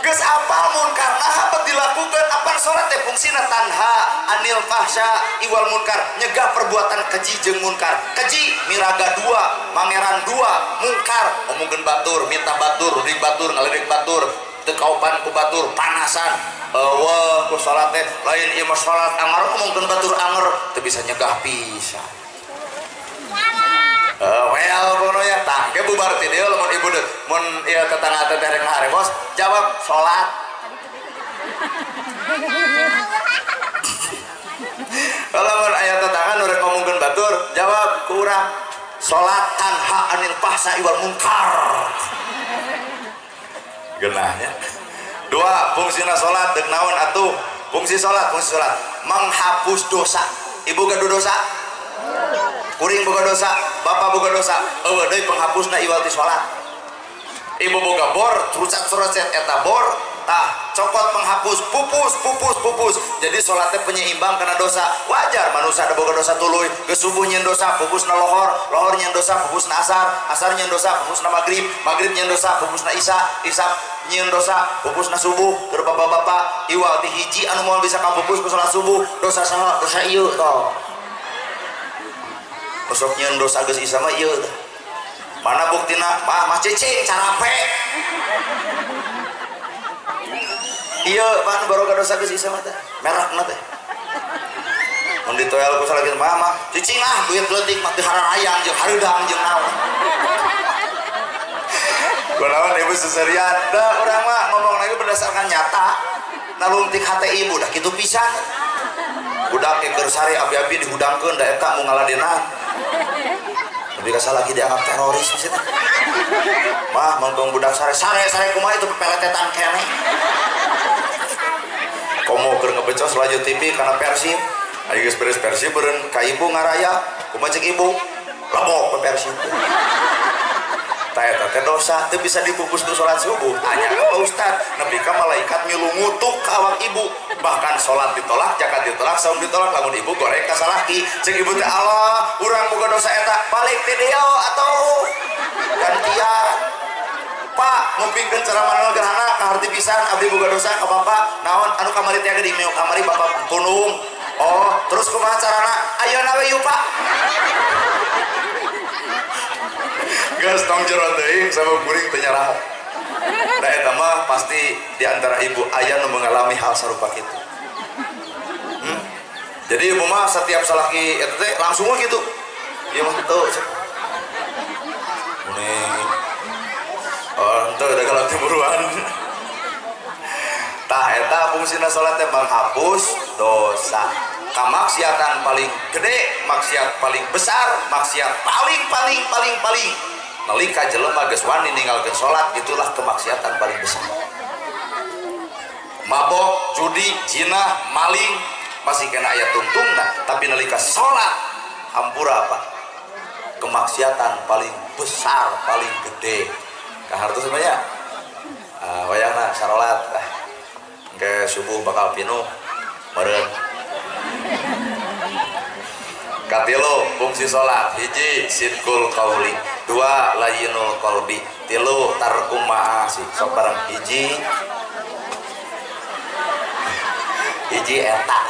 Geus apal munkar naha bet dilakukeun? Apaan sholat teh fungsina tanha anil fahsya iwal munkar, nyegah perbuatan keji jeung munkar. Keji miraga dua, mangeran dua, mungkar ngomongkeun batur, minta batur, rudik batur, ngaledek batur, teu kaopan ku batur, panasan. Eueuh ku salat teh lain ieu mah salat anger ngomongkeun batur anger teu bisa nyegah pisan. Well kono ya tah ge bubar ti dieu lamun ibu deui mun ieu tetangga teh rek ngaharewos jawab salat. Lamun aya tetangga nu rek ngomongkeun batur jawab ku urang salat tanha anil fahsya wal munkar. Genahnya. Dua, fungsina salat deuk naon atuh? Fungsi salat menghapus dosa. Ibu gaduh dosa? Kuring boga dosa, bapak boga dosa. Eueuh deui penghapusna iwal ti salat. Ibu boga bor, trucat-trucat eta bor, tah cokot penghapus, pupus pupus pupus. Jadi salatnya penyeimbang karena dosa. Wajar manusia ada boga dosa tuluy, geus subuh nyeun dosa, pupusna lohor, lohor nyeun dosa, pupusna asar, asar nyeun dosa, pupusna magrib, magrib nyeun dosa, pupusna isya, isya nyeun dosa, pupusna subuh. Keur bapak-bapak iwal ti hiji anu moal bisa kapupus ku salat subuh, dosa saha? Dosa ieu toh. Besok nyeun dosa geus isya mah ieu tah. Mana buktina? Mah mah cicing carape. Iya, pan baroga dosa geus isya mah teh. Merakna teh. Mun ditoel ku salaki mah mah cicing ah duit leutik mah teu hararayang jeung hareudang jeung naon. Kunaon ibu seserian? Da urang mah ngomong lagi berdasarkan nyata. Nalungtik hate ibu dah kitu pisan. Budak yang keur sare abi-abi dihudangkeun da eta mau ngaladenan. Tapi kasalaki dianggap teroris bisa teh. Mah mangkong budak sare sare sare kumaha itu pepeletetan keneh. Komo keur ngebecos laju TV kana Persib. Aya geus beres Persib beureun ka ibu ngaraya, kumaha ceuk ibu? Lebok ke Persib. Tah eta teh dosa teu bisa dipupus ku salat subuh. Tanya ka Pak Ustad, nepi ka malaikat milu ngutuk ka awak ibu. Bahkan salat ditolak, zakat ditolak, saum ditolak, lamun ibu goreng ka salaki. Ceuk ibu teh Allah, urang boga dosa eta, balik ti dieu atuh. Gantian. Pak, ngupingkeun ceramah gerhana kaharti pisan abdi boga dosa ka bapak. Naon anu kamari teh geuning meuk kamari bapak tunung. Oh, terus kumaha carana? Ayeuna we yuk, Pak. Geus tong jero teuing sama kuring teu nyaraho. Da eta mah pasti di antara ibu aya nu mengalami hal sarupa kitu. Jadi ibu mah setiap salaki eta teh langsung we kitu. Ieu mah teu. Muni. Oh, henteu da galak buruan. Tah eta fungsina salat teh menghapus dosa. Kamaksiatan paling gede, maksiat paling besar, maksiat paling paling paling paling. Nalika jelema geus wani ninggalkeun salat, itulah kemaksiatan paling besar. Mabok, judi, zina, maling masih kena aya tungtungna, tapi nalika salat hampura apa? Kemaksiatan paling besar, paling gede. Kahartos semuanya. Wayahna sarolat. Engke subuh bakal pinuh meureun. Katilu fungsi salat, hiji sidqul qauli, dua layinul qalbi, tilu tarku ma'asi. Sok bareng hiji hiji eta,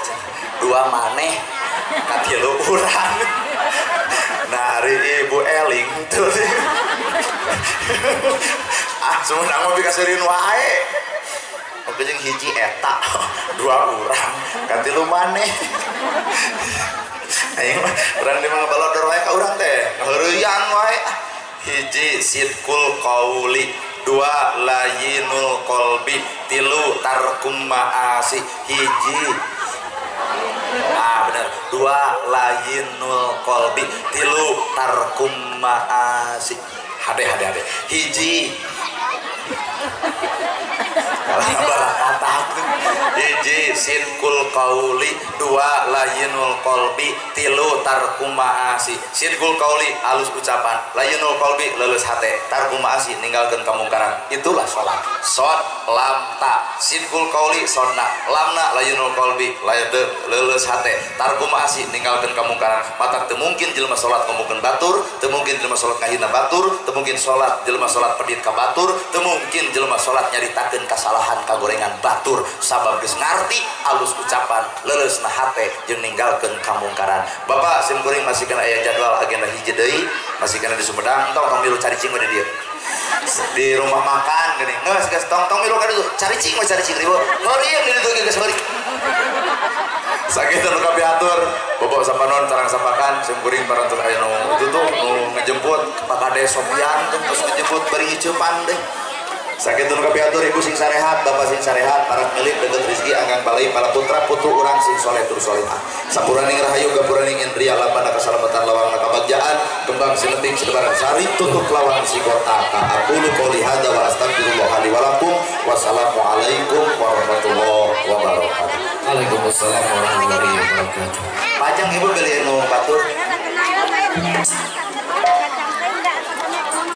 dua maneh, katilu urang. Nah, hari ibu eling tuh. Ah, Sumedang mah pikaseureun wae. Oke jeung hiji eta, dua urang, katilu maneh. Aing mah urang di mah balodor wae ka urang teh, ngaheureuyang wae. Hiji sidqul qauli, dua layinul qalbi, tilu tarkum ma'asi. Hiji ah bener, dua layinul qalbi, tilu tarkum ma'asi. Hade hade hade. Hiji hiji sidqul qauli, dua layinul qalbi, tilu tarku ma'asi. Sidqul qauli alus ucapan, layinul qalbi leuleus hate, tarku ma'asi ninggalkeun kamungkaran. Itulah salat. Sod lam ta. Sidqul qauli sodna, lamna layinul qalbi leuleus hate, tarku ma'asi ninggalkeun kamungkaran. Matak teu mungkin jelema salat ngomongkeun batur, teu mungkin jelema salat ngahina batur, teu mungkin salat jelema salat pedit ka batur, teu mungkin jelema salat nyaritakeun kasalahan kagorengan batur. Sabab geus ngarti alus ucapan, leuleusna hate jeung ninggalkeun kamungkaran. Bapak sim kuring masih kena aya jadwal agenda hiji deui, masih kena di Sumedang, tong tong milu caricing we di dieu. Di rumah makan geuning. Geus geus tong tong milu ka ditu, caricing we caricing ribu. Ngeureun di ditu geus heureuy. Sakitu nu kapihatur, bobo sapanon sareng sapakan sim kuring parantos aya nu itu tuh nu ngejemput Pak Kades Sopian tuh terus ngejemput bari ngiceupan deh. Sakitu nu kapihatur, ibu sing sarehat, bapak sing sarehat, para milik deket rezeki anggang balai, para putra putu urang sing soleh tur solehah. Sampuraning rahayu gapuraning indria lapana keselamatan lawang kabagjaan, kembang sileting sebarang sari tutup lawang si kota. Aqulu qouli hadza wa astaghfirullah li wa lakum. Wassalamualaikum warahmatullahi wabarakatuh. Waalaikumsalam warahmatullahi wabarakatuh. Pajang ibu beli nu batur.